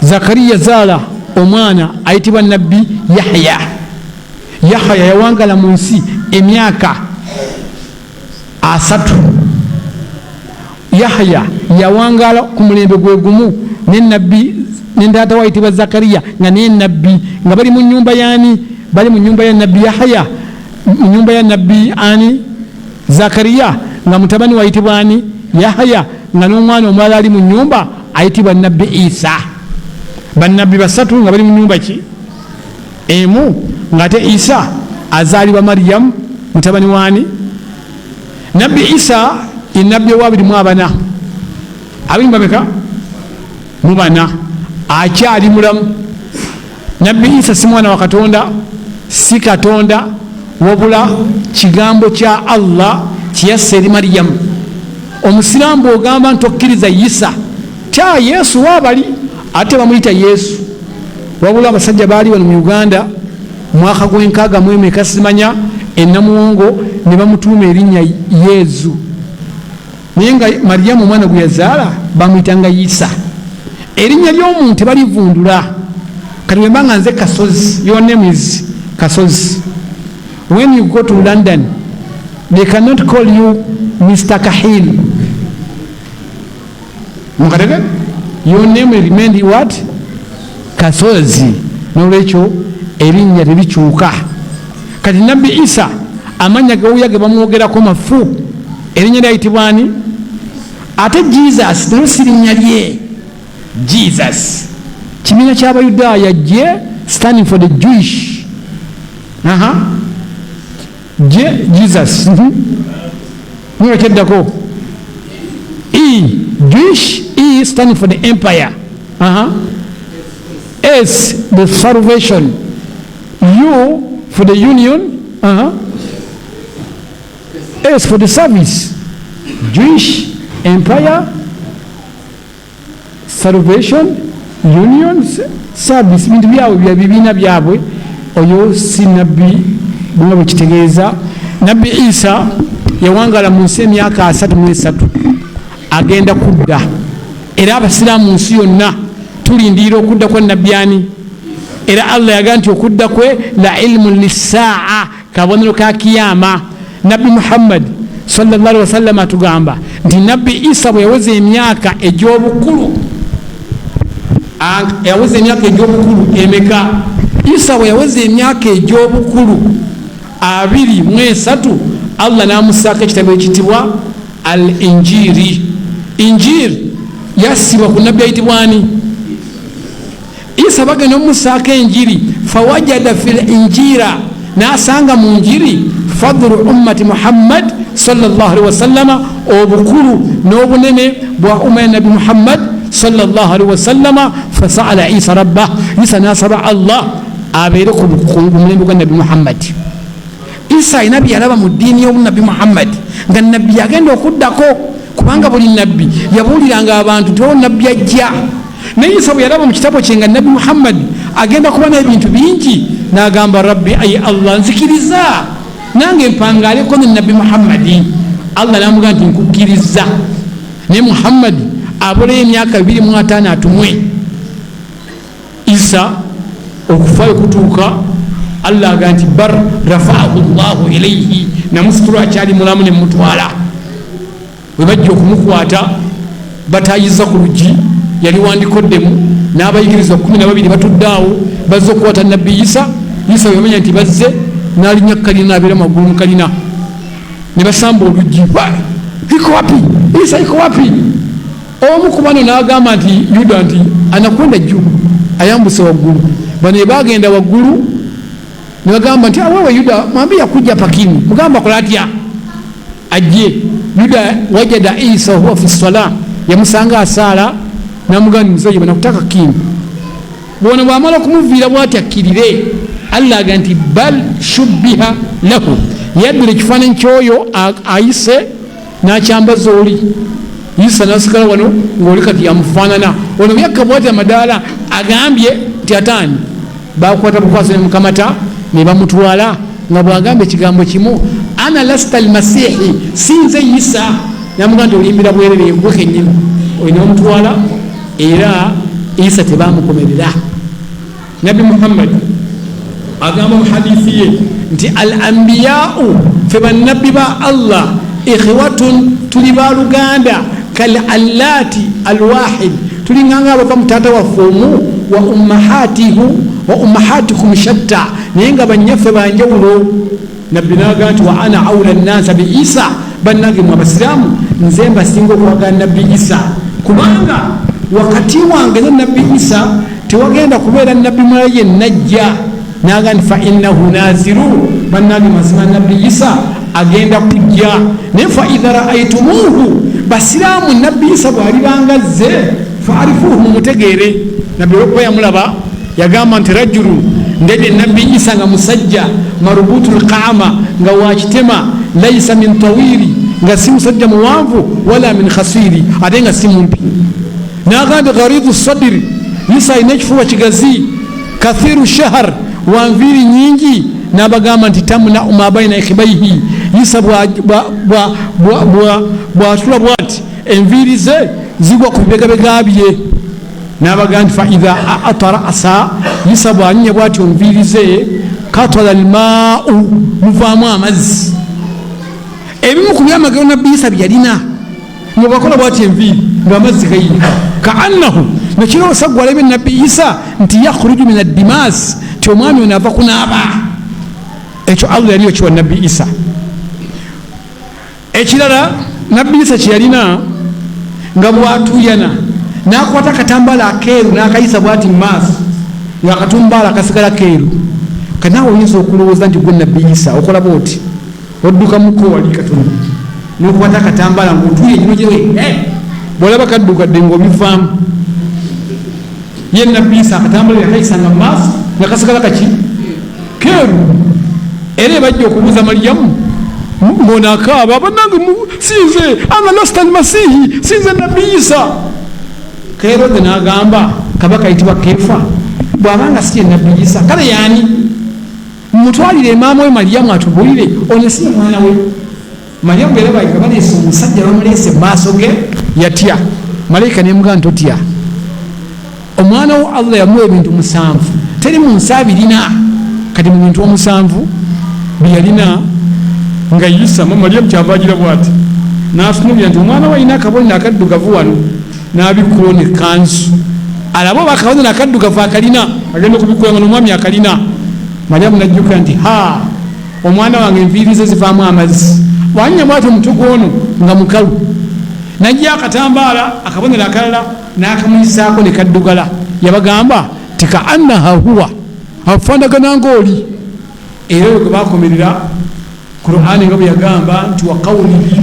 Zakariya zaala omwana ayitibwa nabbi Yahya. Yahya yawangala mu nsi emyaka 30. Yahya yawangala ku mulembe gwe gumu ne nabbi ne taata we ayitibwa Zakariya, nga naye nabbi, nga bali mu nyumba yani, bali mu nyumba ya nabbi Yahya, mu nyumba ya nabbi ani Zakariya, nga mutabani we ayitibwa ani Yahya, nga n'omwana omulala ali mu nyumba ayitibwa nabbi Isa. Bannabbi basatu nga bali mu nyumba ki emu, ng'ate Isa azaalibwa Mariyamu mutabani wani. Nabbi Isa ye nabbi owabiri mu abana, abiri mubameka mu bana, akyali mulamu. Nabbi Isa si mwana wa Katonda, si Katonda, wabula kigambo kya Allah kiyassa eri Mariyamu. Omusiraamu bwogamba nti okkiriza Isa tya Yesu waabali, ate bamuyita Yesu. Wabula abasajja baali wano mu Uganda mwaka gw'enkaaga mu emeka simanya enamuwongo, ne bamutuuma erinnya Yezu, naye nga Mariyamu omwana gwe yazaala bamuyitanga Isa. Erinnya ly'omuntu tebalivundula. Kati wemba nga nze Kasozi, your name is Kasozi, when you go to London they cannot call you Mr Kahil mukatege, your name will remain what? Kasozi. Nolwekyo erinnya terikyuka. Kati nabbi Isa amanya gewuya ge bamwogerako mafu, erinnya lyayitibwa ani? Ate Jesus nalo si linnya lye. Jesus kibiina ky'Abayudaaya, J standing for the Jewish. J Jesus niyo kyeddako E, Jewish, E standing for the empire. S the salvation, U for the union, S for the service. Jewish empire, salvation, union, service, bintu byabwe bya bibiina byabwe. Oyo si nabbi bwe bwekitegeeza. Nabbi Isa yawangala mu nsi emyaka 33, agenda kudda. Era abasiraamu mu nsi yonna Tulindirira okudda kwa Nabbi ani? Era Allah yagaa nti okudda kwe la ilmu lissaa, kabonero ka kiyama. Nabbi Muhammad sallallahu alaihi wasallam atugamba nti Nabbi Isa bwe yaweza emyaka egy'obukulu, yaweza emyaka egy'obukulu emeka? Isa bwe yaweza emyaka egy'obukulu 23, Allah n'amusaako ekitabo ekitibwa al Injiri. Injiri yassibwa ku nabbi ayitibwa ani? Isa. Bagenda omusaako enjiri, fawajada fi linjira, n'asanga mu njiri fadlu ummati Muhammad sallallahu alaihi wasallama, obukulu n'obunene bwa umma ya Nabi Muhammad sallallahu alaihi wasallama. Fasaala Isa rabbah, Isa n'asaba Allah abeere ku mulembe gwa Nabi Muhammad. Isa alina byeyalaba mu ddiini y'obunabi Muhammad nga nabbi yagenda okuddako, kubanga buli nabbi yabuuliranga abantu nti waliwo nabbi ajja. Naye Isa bwe yalaba mu kitabo kye nga Nabbi Muhammad agenda kuba n'ebintu bingi, n'agamba, "Rabbi, ayi Allah, nzikiriza nange mpangaleko ne Nabbi Muhammadi." Allah n'amugamba nti, "Nkukkiriza, naye Muhammadi abulayo emyaka 25 atumwe." Isa okufayo kutuuka, Allah aga nti, "Bar rafaahu llahu ilaihi," namusitula akyali mulamu nemutwala. Bwe bajja okumukwata, batayiza ku luggi, yali wandikoddemu n'abayigirizwa 12 batudde awo, bazze okukwata Nabbi Isa. Isa weyamanya nti bazze, n'alinya kalina, nabeera maggulu mu kalina, ne basamba oluggi, "Iko wapi Isa? Iko wapi?" Omu ku bano n'agamba nti, Yuda, nti anakwenda jju, ayambuse waggulu. Bano ebagenda waggulu ne bagamba nti, "Awewe Yuda, mwambi yakujja pakini, mugamba kola atya ajje." Yuda wajada Isa wahuwa fi sala, yamusanga asaala, namugamba nti, "Muzeeyi, banakutaka kini." Bwono bwamala okumuviira bwati akkirire, Allah aga nti, "Bal shubbiha lahu," yaddula ekifaananyi kyoyo ayise n'akyambaza oli Isa, nasigala wano ngaoli kati yamufaanana. Ono byakka bwati amadaala, agambye nti ataani bakwata bukwasa ne mukamata ne bamutwala, nga bwagamba ekigambo kimu, "Ana lasta almasihi," sinze Isa. Namugamba nti, "Olimbira bwerere, gwe kenyini." Olina omutwala, era Isa tebamukomerera. Nabbi Muhammad agamba mu hadithi ye nti, "Al ambiyau," fe bannabbi ba Allah, "ikhwatun," tuli baluganda, "kal allati alwahid," tulinganga abava mu taata waffe omu, "wa ummahatihu wa ummahatikum shatta," naye nga banyaffe banjawulo. Nabbi naga nti, "Wa ana aula nnasa bi Isa." Bannange mu abasiraamu, nze mbasinga okwagala Nabbi Isa, kubanga wakati wange ne Nabbi Isa tewagenda kubeera nabbi mulala yenajja. Naga nti, "Fa innahu naziru," bannange mazima Nabbi Isa agenda kujja, naye "fa idha raaitumuhu," basiraamu, Nabbi Isa bw'alibanga azze, "faarifuuhu," mumutegeere. Nabbi olwokuba yamulaba, yagamba nti, "Rajulu," ndebye Nabbi Isa nga musajja marubutu lqaama, nga wakitema, "laisa min tawiri," nga si musajja muwanvu, "wala min khasiri," ate nga si mumpi. Nagamba nti, "Gharidu sadiri," Isa alina ekifuba kigazi, "kathiru shahar," wanviiri nyingi. Nabagamba nti, "Tamnau ma baina ikhibaihi," Isa bwatula bwati, enviiri ze zigwa ku bibegabega bye. Nabagamba nti, "Faidha ata rasa," Isa bwanyinya bwati onviiri ze, "katala lmau," muvaamu amazzi. Ebimu ku byamagero Nabbi Isa byalina, nga bwakola bwati enviiri, ngaamazzi gayika, kaannahu nekiroosa gwalabye Nabbi Isa nti yakhruju min addimas, ti omwami ono ava kunaaba. Ekyo Allah yali okiwa Nabbi Isa. Ekirala Nabbi Isa kyeyalina, nga bwatuyana nakwata akatambaala akeeru nakayisa bwati mumaaso, nga akatumbaala kasigala keeru. Kanaawe oyinza okulowooza nti gwe Nabbi Isa, okola bwoti, oddukamuko wali katono nokwata akatambaala ngaotuye gino gyewe, bwolaba kaddukadde ngaobivaamu. Ye Nabbi Isa akatambala yakayisanga mumaaso nga kasigala kaki keeru. Era ebajja okubuuza Mariyamu ngono akaaba, "Banange, sinze, ana lasta almasihi, sinze Nabbi Isa." Kerode nagamba kabaka ayitibwa Kefa, "Bwabanga si ye Nabbi Isa, kale yani? Mutwalire emaama we Mariyamu atubulire ono si mwana we." Mariyamu bweraba nga baleese omusajja, bamuleese mumaaso ge, yatya. Malayika nemugaa nti, "Totya." Omwana wo Allah yamuwa ebintu 7, teri mu nsi abirina. Kati mu bintu 7 byeyalina nga Isa, Mariyamu kyava agira bwati n'atunulira nti omwana we alina akabonero akaddugavu wano, n'abikkulo ne kanzu, alabe oba akabonero akaddugavu akalina, agenda okubikkula nga n'omwami akalina. Mariyamu n'ajjukira nti ha, omwana wange enviiri ze zivaamu amazzi, wanyenya bwati omutwe gwono nga mukalu. Najja akatambaala akabonero akalala n'akamuyisaako ne kaddugala. Yabagamba ti ka annaha huwa, afaanagana ng'oli. Era oyo gwe bakomerera Qur'ani nga bwe yagamba nti wa qawlihi,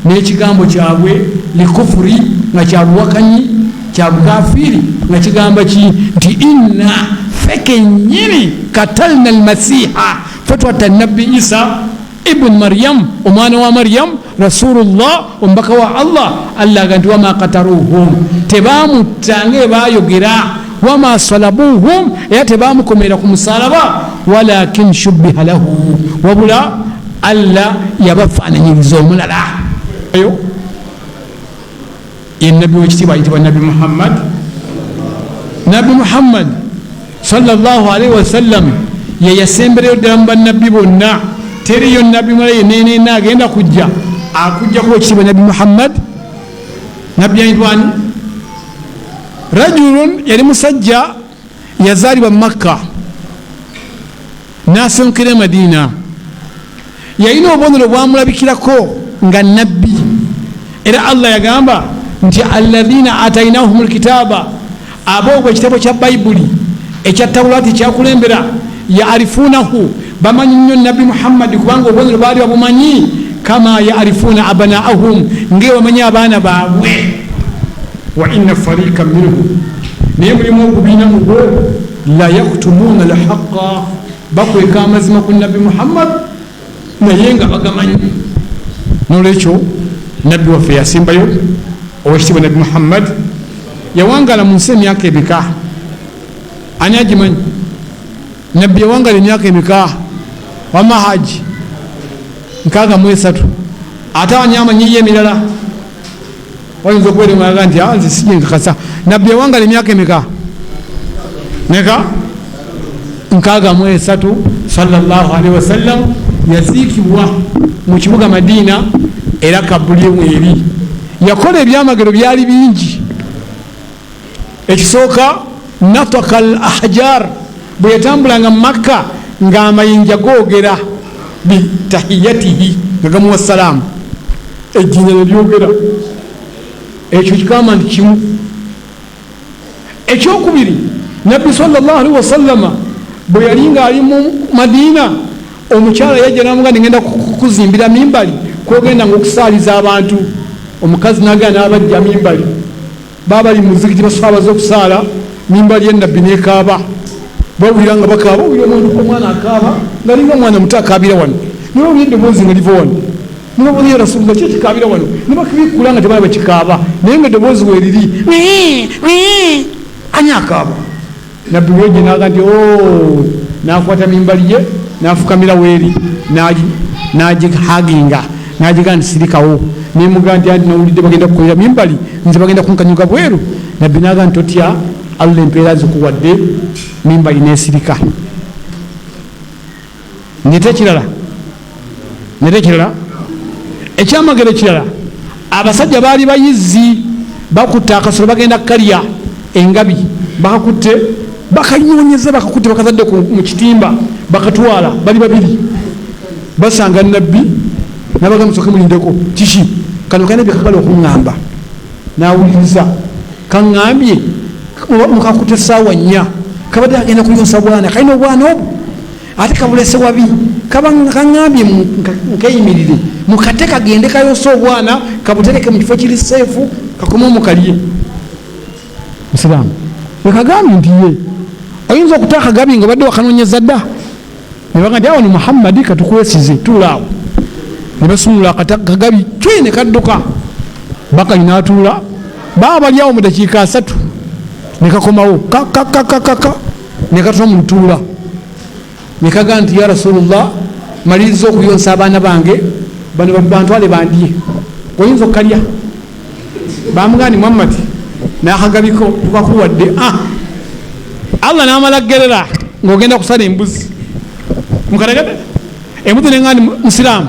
n'ekigambo kyabwe likufuri, nga kya buwakanyi kya bukafiiri, nga kigamba ki nti inna ffe kennyini katalna almasiha, ffe twatta nabbi Isa ibn Maryam, omwana wa Maryam, rasulullah, omubaka wa Allah. Allah aga nti wama kataruhum, tebamutta nga ebayogera, wama salabuhum, era tebamukomerera ku musalaba, walakin shubbiha lahu, wabula Allah yabafaananyiriza omulala. Oyo ye nabbi w'ekitiibwa ayitibwa Nabbi Muhammad. Nabbi Muhammad sallallahu alaihi wasallam ye yasembereyo ddala mu bannabbi bonna. Teriyo nabbi mulala yenenena agenda kujja akujjako ekitiibwa Nabbi Muhammad. Nabbi ayitibwa ani? Rajulun, yali musajja yazaalibwa mu Makka n'asenkera e Madiina. Yalina obubonero bwamulabikirako nga nabbi, era Allah yagamba nti alladhina atainahum lkitaba, aboobwa ekitabo kya Bayibuli ekya Tawulati kyakulembera, yaarifunahu, bamanyi nnyo Nabbi Muhammadi, kubanga obubonero baali babumanyi, kama yaarifuuna abanaahum, nga bamanyi abaana baabwe. Wa inna fariika minhum, naye mulimu ogubiina mubwo, la yaktumuuna lhaqa, bakweka amazima ku Nabbi Muhammad naye nga bagamanyi. Nolwekyo nabbi waffe yasembayo owekitiibwa Nabbi Muhammad yawangala mu nsi emyaka emeka? Ani agimanyi? Nabbi yawangala emyaka emeka? Wama haji 63. Ate ani amanyiyo emirala? Oyinza okubeera nti nze sijenkakasa. Nabbi yawangala emyaka emeka? Meka? 63 sallallahu alaihi wasallam. Yaziikibwa mu kibuga Madiina, era kabuli mweri. Yakola ebyamagero byali bingi. Ekisooka, nataka al ahjar, bwe yatambulanga mu Makka ng'amayinja googera bitahiyatihi, nga gamuwa salaamu, ejjinja ne lyogera. Ekyo kigamba nti kimu. Ekyokubiri, Nabbi sallallahu alaihi wasallama bwe yali ng'ali mu Madiina, omukyala yajja namuga nti ngenda kukuzimbira mimbali kwogenda nga okusaaliza abantu. Omukazi nagenda n'abajja mimbali, baba bali muzikiti baswaba okusaala, mimbali ye Nabbi nekaaba. Bawulira nga bakaaba, owulira omwana akaaba ngaalinga omwana muto akaabira wano, nibawulira eddoboozi nga liva wano, nibabuuza ya Rasulullah, ki ekikaabira wano? Nibakibikula nga tebalaba kikaaba, naye nga eddoboozi weeriri, ani akaaba? Nabbi weje naga nti nakwata mimbali ye nafukamira weeri, nagihaginga, nagiga nti sirikawo. Nemugaa nti anti nawulidde bagenda kukolera mimbali, nze bagenda kunkanyuga bweru. Nabbi naga nti totya, Allah empeera zikuwadde. Mimbali nesirika. Nete ekirala, nete ekirala, ekyamagero ekirala, abasajja baali bayizi, bakutte akasolo bagenda kukalya, engabi bakakutte, bakanyonyeza, bakakutte, bakazadde mu kitimba, bakatwala. Bali babiri, basanga Nabbi, nabaga musoke mulindeko, kiki kano? Kalina byekagala okuŋŋamba. Nawuliriza, kaŋŋambye mukakutte essaawa 4, kabadde agenda kuyonsa bwana, kalina obwana obwo ate kabulese wabi, kaŋŋambye nkeyimirire mukate kagende kayonsa obwana, kabutereke mu kifo kiri seefu, kakome omukalye. Musiraamu wekagambye nti ye oyinza okuta akagabi nga badde wakanonyeza dda. Nebaga nti awo ni Muhammadi, katukwesize, tuulaawo. Nebasumula akagabi cwi ne kadduka, bakali natuula, baba bali awo mu dakiika 3 nekakomawo kakakakakaka, nekatula mu lutuula, nekagaa nti ya Rasulullah, maliriza okuyonsa abaana bange bano, bantwale bandye, oyinza okukalya? Bamugaa ni Muhammadi, nakagabiko tukakuwadde. Allah namala gerera ngaogenda kusala embuzi mukategedde embuzi nenga ndi musiraamu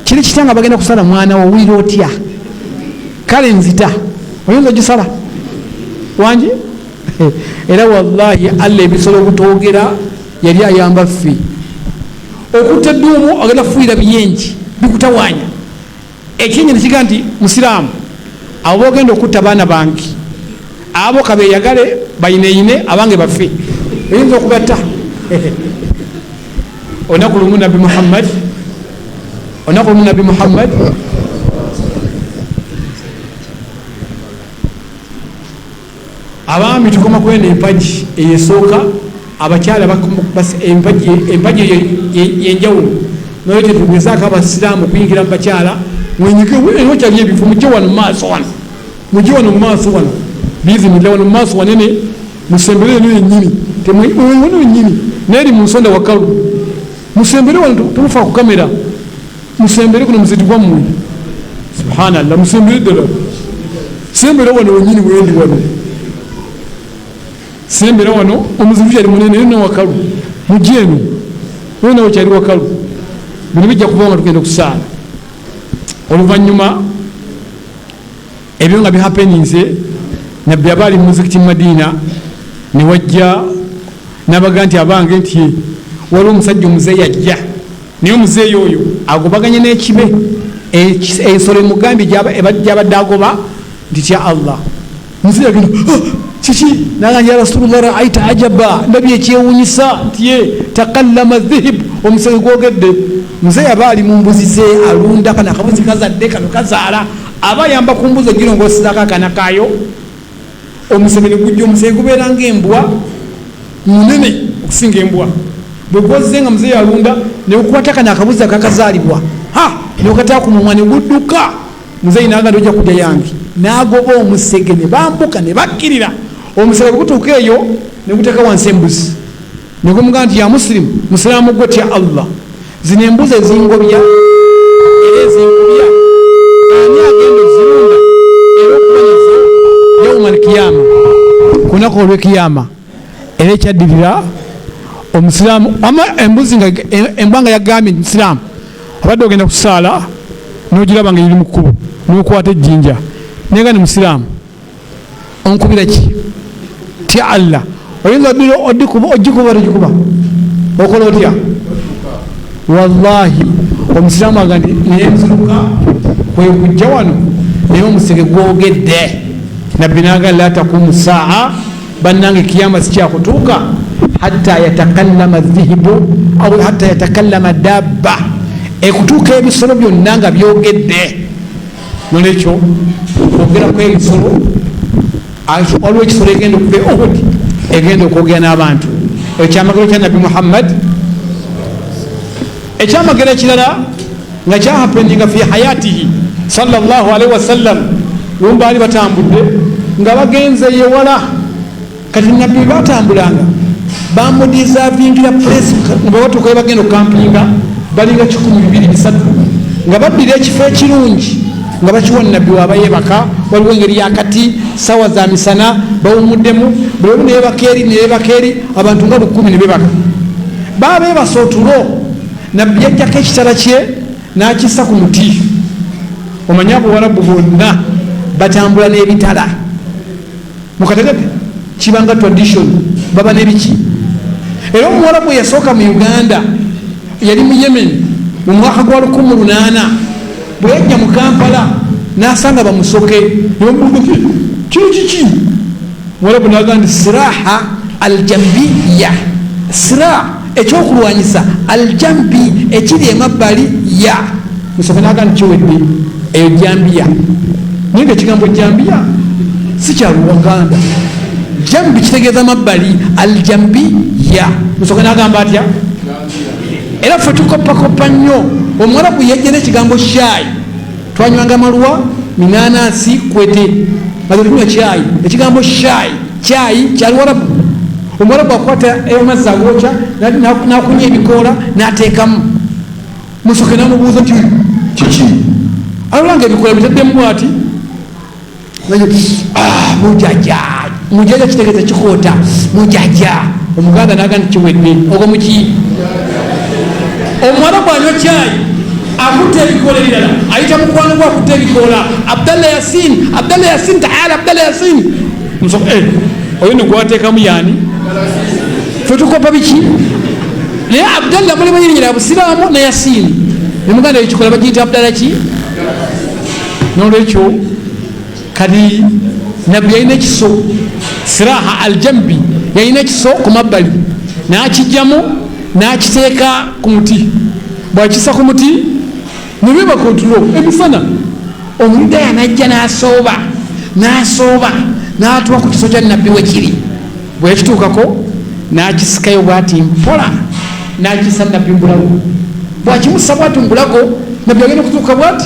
kiri kitya nga bagenda kusala mwana wo owulira otya kale nzita oyinza ogisala wangi era wallahi Allah ebisolo obutogera yali ayamba ffe okutta edduumu agenda kufuuyira biyengi bikutawanya ekinyi nekiga nti musiraamu abo bogenda okutta baana bange abo kabeyagale bayineyine abange bafe oyinza okubatta olunaku lumu nabbi Muhammad olunaku lumu nabbi Muhammad abaami tukoma kweno empagi eyesooka abakyala empagi eyo yenjawulo nolwekyo tugezaako abasiraamu okuyingira mu bakyala mwenyige ewakyali ebifo mujje wano mumaaso wano mujje wano mumaaso wano biizinillah wano mumaaso wanene musembere eno yenyini wano yenyini neri mu nsonda wakalu musembere wano temufa ku kamera musembere kuno muziti gwammwe subhanallah musembere ddala sembera wano wenyini wendi wano sembera wano omuzibu kyali munene eno wakalu mujje eno wena wakyali wakalu bino bijja kuba nga tugenda okusaala oluvannyuma ebyo nga bihapeninze nabbi aba ali mu muzikiti mu Madiina ne wajja n'abaga nti abange nti waliwo omusajja omuzeeyi ajja naye omuzeeyi oyo agobaganye n'ekibe ensolo emugambye gyabadde agoba nti tya Allah muzeeyi agenda ah, kiki nagamba ya Rasulullah raaita ajaba ndabye ekyewunyisa nti ye takallama dhihib omusege gwogedde muzeeyi aba ali mu mbuzi ze alunda kano akabuzi kazadde kano kazaala aba ayamba ku mbuzi ogirongosezako akana kayo omusege ne gujja omusege gubeera ng'embwa munene okusinga embwa bwe gwozze nga muzeeyi alunda ne gukwata kano akabuzi akakazaalibwa ha ne gukataa ku mumwa ne gudduka muzeeyi n'agamba ojja kujja yange n'agoba omusege ne bambuka ne bakkirira omusege bwe gutuuka eyo ne guteeka wansi embuzi ne gumugamba nti ya musirimu musiraamu gwe tya Allah zino embuzi ezingobya era ezinkubya ani agenda ozirunda era okuba nazo yauma alkiyama ku lunaku olw'ekiyama era ekyaddirira omusiraamu ama embuzi nga embwa nga yagambye nti musiraamu obadde ogenda kusaala n'ogiraba nga eri mu kkubo n'okwata ejjinja naye nga ni musiraamu onkubira ki tya Allah oyinza ogikuba togikuba okola otya wallahi omusiraamu aga nti nenzuluka kwe kujja wano naye omusege gwogedde nabbi naga la takumu saa bannange kiyama sikyakutuuka hatta yatakallama dhihibu au hatta yatakallama dabba ekutuuka ebisolo byonna nga byogedde nolwekyo okwogera kwebisolo waliwo ekisolo egenda okuva e Uhud egenda okwogera n'abantu ekyamagero kya nabbi Muhammad ekyamagero ekirala nga kyahapeninga fi hayatihi sallallahu alaihi wasallam lumu baali batambudde nga bagenze yewala kati nabbi batambulanga bamudizavingira place nga batuuka webagenda okukampinga balinga 200 300 nga baddira ekifo ekirungi nga bakiwa nabbi waba yebaka waliwo engeri yakati sawa za misana bawumuddemu buli omu neyebaka eri neyebaka eri abantu nga 10 ne bebaka baba bebasa otulo nabbi yajjako ekitala kye n'akissa ku muti omanye abawarabu bonna batambula n'ebitala mukategedde kibanga tradition baba nebiki era omuwarabu eyasooka mu Uganda yali mu Yemen mu mwaka gwa 1800 bwe yajja mu Kampala n'asanga bamusoke nebamubuuza kino kiki muwarabu n'agamba nti siraha aljambiya sirah ekyokulwanyisa aljambi ekiri emabbali ya musoke n'agamba nti kiwedde eyo jambiya naye nga ekigambo jambiya si kya Luganda jambi kitegeeza mabbali aljambiya musoke n'agamba atya era ffe tukoppakopa nnyo omuwarabu yajja n'ekigambo shaayi twanywanga maluwa minanasi kwete nga tetunywa kyayi ekigambo shaayi kyayi kyali warabu omuwarabu akwata amazzi agokya nakunya ebikoola n'ateekamu musoke namubuuza nti kiki alolanga ebikoola bitaddemu bwati mujaja Mujaja kitegeeza kikoota. Mujaja omuganda naga nti kiwedde ogwo muki. Omuwarabu anywa kyayi akutte ebikoola ebirala, ayita mukwano gwe akutte ebikoola, Abdallah Yasin, Abdallah Yasin, taala Abdallah Yasin. Oyo negwateekamu yani fe tukopa biki? Naye Abdallah mulimu erinnya lya busiraamu ne Yasin nemuganda ekikola bagiyita Abdallah ki. Nolwekyo kati nabbi yalina ekiso, siraha aljambi, yalina ekiso ku mabbali, nakijjamu nakiteeka ku muti. Bwakisa ku muti nebebaka otulo emisana, omuyudaaya najja nasooba nasooba natuwa ku kiso kya nabbi wekiri. Bwekituukako nakisikayo bwati mpola, nakisa nabbi mubulago. Bwakimusa bwati mubulago, nabbi agenda okutuuka bwati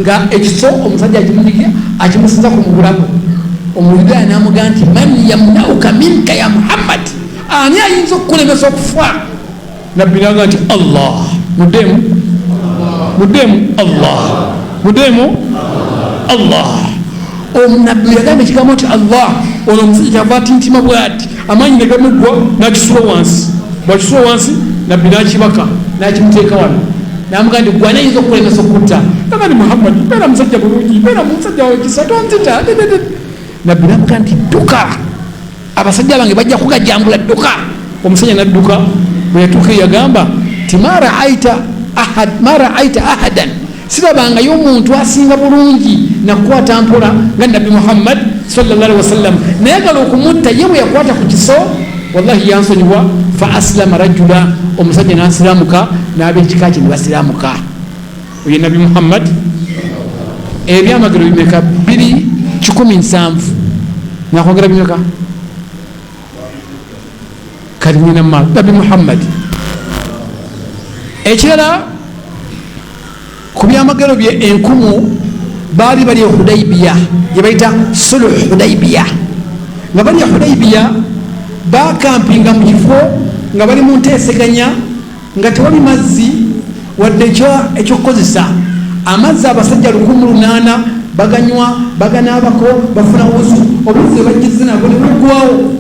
nga ekiso omusajja akimunyigira akimusiza ku mubulago. Omuyudaaya namugaa nti man yamnauka minka ya Muhammad, ani ayinza okukulemesa okufa? Nabbi naga nti Allah. Muddemu, muddemu Allah, muddemu Allah. Omunabbi yagamba ekigambo nti Allah, ono omusajja kyava atintima bwati, amaanyi negamuggwa, nakisula wansi. Bwakisula wansi nabbi nakibaka nakimuteeka wano, namugaa nti gwe ani ayinza okukulemesa okutta? Naga ni Muhammad, beera musajja bulungi, beera musajja wekisa, tonzita. Nabbi namugaa nti dduka, abasajja bange bajja kugajambula, dduka. Omusajja nadduka. Bwe yatuuka yagamba ti ma raaita ahadan, sirabangayo omuntu asinga bulungi nakukwata mpola nga nabbi Muhammad sallallahu alaihi wasallam. Nayagala okumutta, ye bwe yakwata ku kiso wallahi yansonyiwa. Fa aslama rajula, omusajja nasiramuka n'abekika kye ne basiramuka. Oye nabbi Muhammad. Ebyamagero bimeka? 270. Nakwongera bimeka? Kati nyina nabbi Muhammad. Ekirala ku byamagero bye enkumu, baali bali e Hudaibiya gye bayita Suluh Hudaibiya. Nga bali e Hudaibiya bakampinga mu kifo nga bali mu nteeseganya, nga tewali mazzi wadde ekyokukozesa. Amazzi abasajja 1800 baganywa, baganaabako, bafuna wuzu. Obuzzi bajjize nabwo ne buggwawo,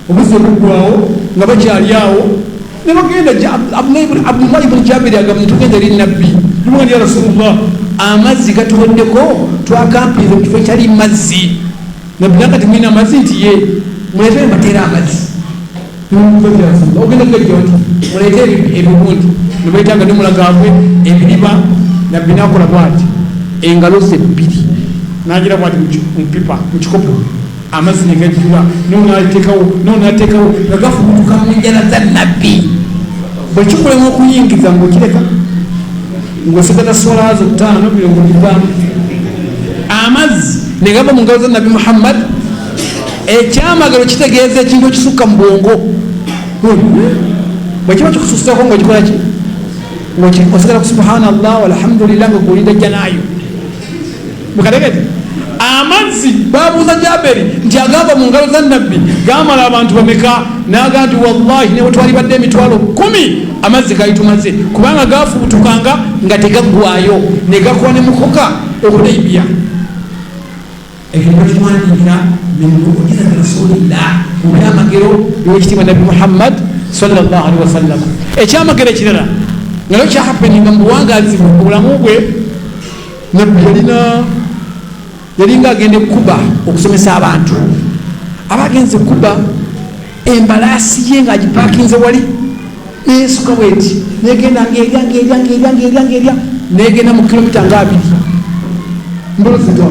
obuzzi obuggwawo nga bakyali awo ne bagenda. Abdullahi ibuni Jabiri agamba tugenda eri nabbi, nimugamba ya Rasulullah, amazzi gatuweddeko, twakampinze mu kifo ekyali mazzi. Nabbi naga timulina amazzi? Nti ye, muleete mbateera amazzi. Ogenda gajja oti muleete ebibundi, nebaita agadomola gaabwe ebiriba. Nabbi nakola bwati engalo ze bbiri, nagira bwati mupipa mukikopo, amazzi negajjula, nonateekawo nonateekawo nga gafubutuka mu njala za nabbi. Bwekikulema okuyingiza ngaokireka ngaosigata swalazo 5 50 amazzi negava mu ngalo za nabbi Muhammad. Ekyamagero kitegeeza ekintu ekisukka mu bwongo. Bwekiba kikususako ngaokikolaki? Osigala ku subhanallah walhamdulillah nga gulinda jjanayo. Mukategete amazzi babuuza Jaberi nti agava mu ngalo za nabbi gamala abantu bameka? Naga nti wallahi newe twalibadde emitwalo 10 amazzi galitumaze, kubanga gafubutukanga nga tegaggwayo negakuba ne mukoka Ehudaibiya. Ekyo nebakiwandiika min mujizati rasulillah, mu byamagero byowekitiibwa nabbi Muhammad sallallahu alaihi wasallam. Ekyamagero ekirala nga nakyo kyahapeninga mu buwangazi bwe, obulamu bwe, nabbi yalinga agenda ekuba okusomesa abantu. Aba agenze ekuba, embalaasi ye ng'agipakinze wali neyesuka bweti, negenda ngaerya ngaerya ngaerya ngaerya ngaerya, negenda mu kilomita nga 2 mbulozitwa.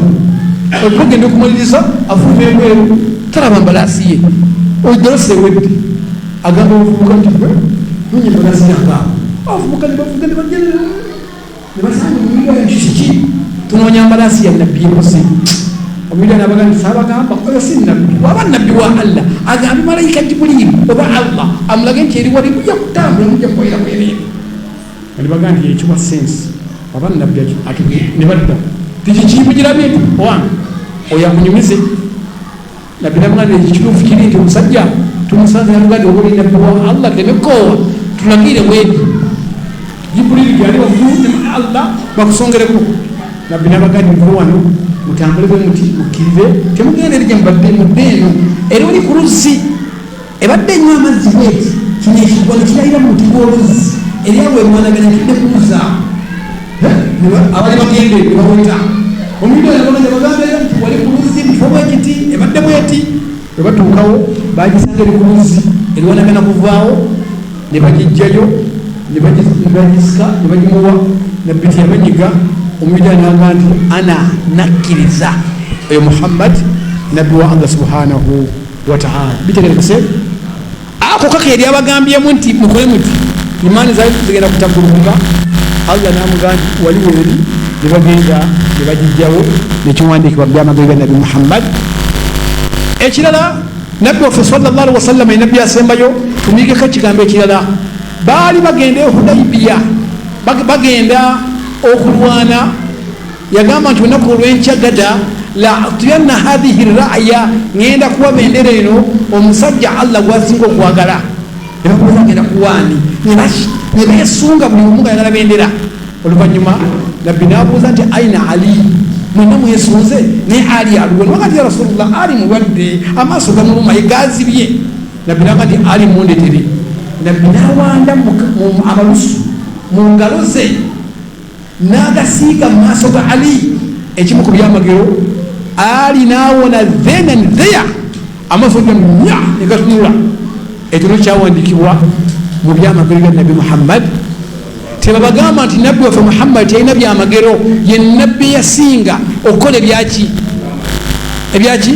Okugenda okumaliriza afuluma ebweru talaba mbalaasi ye, odolosi ewedde. Agamba omuvubuka nti gwe nonya embalaasi yange awo. Abavubuka nebavuga nebajja nebasanga omuyudaaya nti kiki, tunoonya mbalaasi ya nabbi ebuze. Omuyudaaya nabaga nti saabagamba oyo si nabbi, waba nabbi wa Allah agambe malayika Jibuliiru oba Allah amulage nti eri wali, mujja kutambula mujja kukolera bwereere. Nebaga nti ekiwa sensi waba nabbi ne badda tikikimugirabye nti owange oyo akunyumize. Nabbi namugamba nti ekituufu kiri nti omusajja tumusanze, namuga nti oba oli nabbi wa Allah tuleme kukoowa, tulagire bwedi Jibuliiru gyali waggulu ne Allah bakusongereko. Nabbi nabaga nti muve wano. Mutambule bwe muti, mukkirire, temugenda eri gye mubadde, mudde eno. Era oli ku luzzi, ebadde enywa amazzi bweti, kino ekigwa ne kirayira mu muti gw'oluzzi, eri awo erwanagana etudde ku luzzi awo. Abali bagende ne baweta omuyudaaya bagenda bagamba era nti wali ku luzzi mu kifo bwekiti, ebadde bweti. Bwe batuukawo bagisanga eri ku luzzi erwanagana kuvaawo, ne bagijjayo ne bagisika ne bagimuwa. Nabbi teyabanyiga. Omuyudaaya n'agamba nti ana nakkiriza oyo Muhammad nabbi wa Allah subhanahu wataala. Bitegerekese ako kaka eri abagambyemu nti mukole muti, imaani zaali zigenda kutagulukuka. Allah namugamba nti wali weeri, ne bagenda ne bagijjawo nekiwandiikibwa byamagero bya Nabbi Muhammad. Ekirala, nabbi waffe sallallahu alaihi wasallam nabbi asembayo. Tumuyigeko ekigambo ekirala. Baali bagenda e Hudaibiya, bagenda okulwana. Yagamba nti olunaku olwenkya gada la atiyanna hathihi raya, ngenda kuwa bendera eno omusajja Allah gwasinga okwagala. Nebakubuza ngenda kuwaani, nebesunga buli omu nga ayagala bendera. Oluvannyuma nabbi nabuuza nti aina Ali? Mwenna mwesunze, naye Ali aluwa? Nibaga nti ya Rasulullah, Ali mulwadde, amaaso gamuluma, gazibye. Nabbi naga nti Ali mundetere. Nabbi nawanda amalusu mu ngalo ze n'agasiiga mu maaso ga Ali. Ekimu ku byamagero, Ali n'awona then and there, amaaso ga nya ne gatunula. Ekyo nekyawandiikibwa mu byamagero bya Nabbi Muhammad. Tebabagamba nti nabbi waffe Muhammad teyalina byamagero. Ye nabbi yasinga okukola ebyaki ebyaki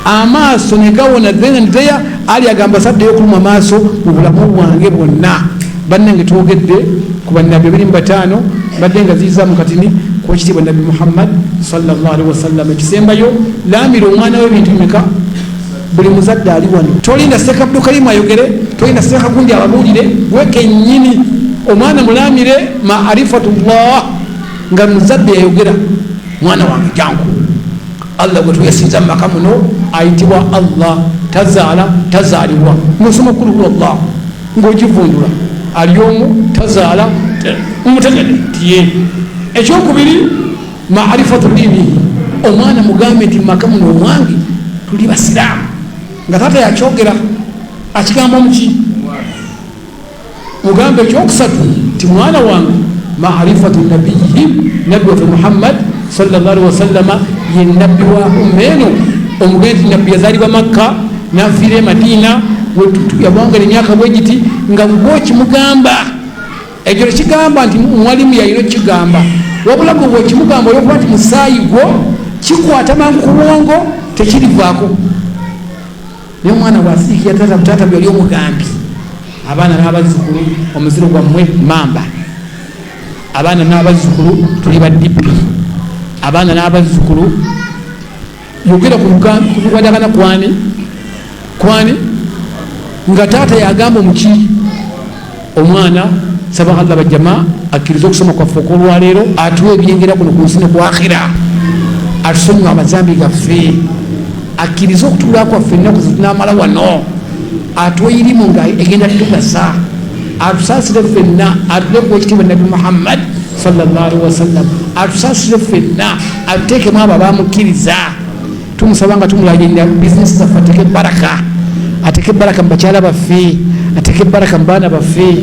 amaaso ne gawona then and there. Ali agamba saddeyo okuluma amaaso mu bulamu bwange bwonna. Bannange, twogedde ku bannabbi 25. Mbadde nga ziiza mu katini kwekitiibwa Nabbi Muhammad sallallahu alaihi wasallam. Ekisembayo, laamira omwana w'ebintu bimeka? Buli muzadde ali wano, tolinda Seeka Abdukarimu ayogere, tolinda Seeka gundi ababuulire, gwe kennyini omwana mulaamire maarifatullah. Nga muzadde yayogera, mwana wange jangu, Allah gwe twesinza mu maka muno ayitibwa Allah, tazaala, tazaalibwa. Ng'osoma kuluhu Allah, ng'ogivundula, ali omu, tazaala, mumutegede tiye. Ekyokubiri, maarifatu dinihi. Omwana mugambe nti mumaka muno omwange tuli basiraamu. Nga taata yakyogera, akigamba omuki mugambe. Ekyokusatu nti mwana wange, maarifatu nabiyihim, nabbi waffe Muhammad sallallahu alaihi wasallama ye nabbi wa umma eno. Omugende nti nabbi yazaalibwa Makka, nafiira e Madiina, yawangala emyaka bwegiti. Nga gwokimugamba, ekyo tekigamba nti mwalimu yalina okukigamba, wabula gwe bwekimugamba olwokuba nti musaayi gwo, kikwata mangu ku bwongo, tekirivaako. Naye omwana bwasiikira taata, taata bwe yali omugambi. Abaana n'abazzukulu, omuziro gwammwe mamba. Abaana n'abazzukulu, tuli ba DP. Abaana n'abazzukulu, yogera ku bikwatagana kwani kwani nga taata yagamba omuki omwana. Saba Allah bajama akkirize okusoma kwaffe okwolwaleero, atuwa ebyengera kuno ku nsi ne ku akhira, atusonyiwa amazambi gaffe, akkirize okutuula kwaffe ennaku zetunamala wano, atuwa irimu nga egenda tugasa, atusaasire ffenna, atulekuwa ekitiibwa Nabbi Muhammad sallallahu alaihi wasallam, atusaasire ffenna, atuteekemu abo abamukkiriza. Tumusaba nga tumulagirira bizinesi zaffe, ateeke baraka, ateeke baraka mu bakyala baffe, ateeke baraka mu baana baffe,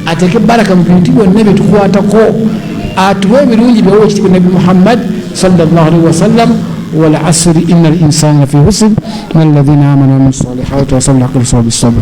ateeke baraka mu bintu byonna byetukwatako, atuwe ebirungi byawa ekitiibwa Nabbi Muhammad sallallahu alaihi wasallam. Walasri inna linsana lafi husr illa alladhina amanu wa amilu salihati wasabu lhaqi wasabu bisabr.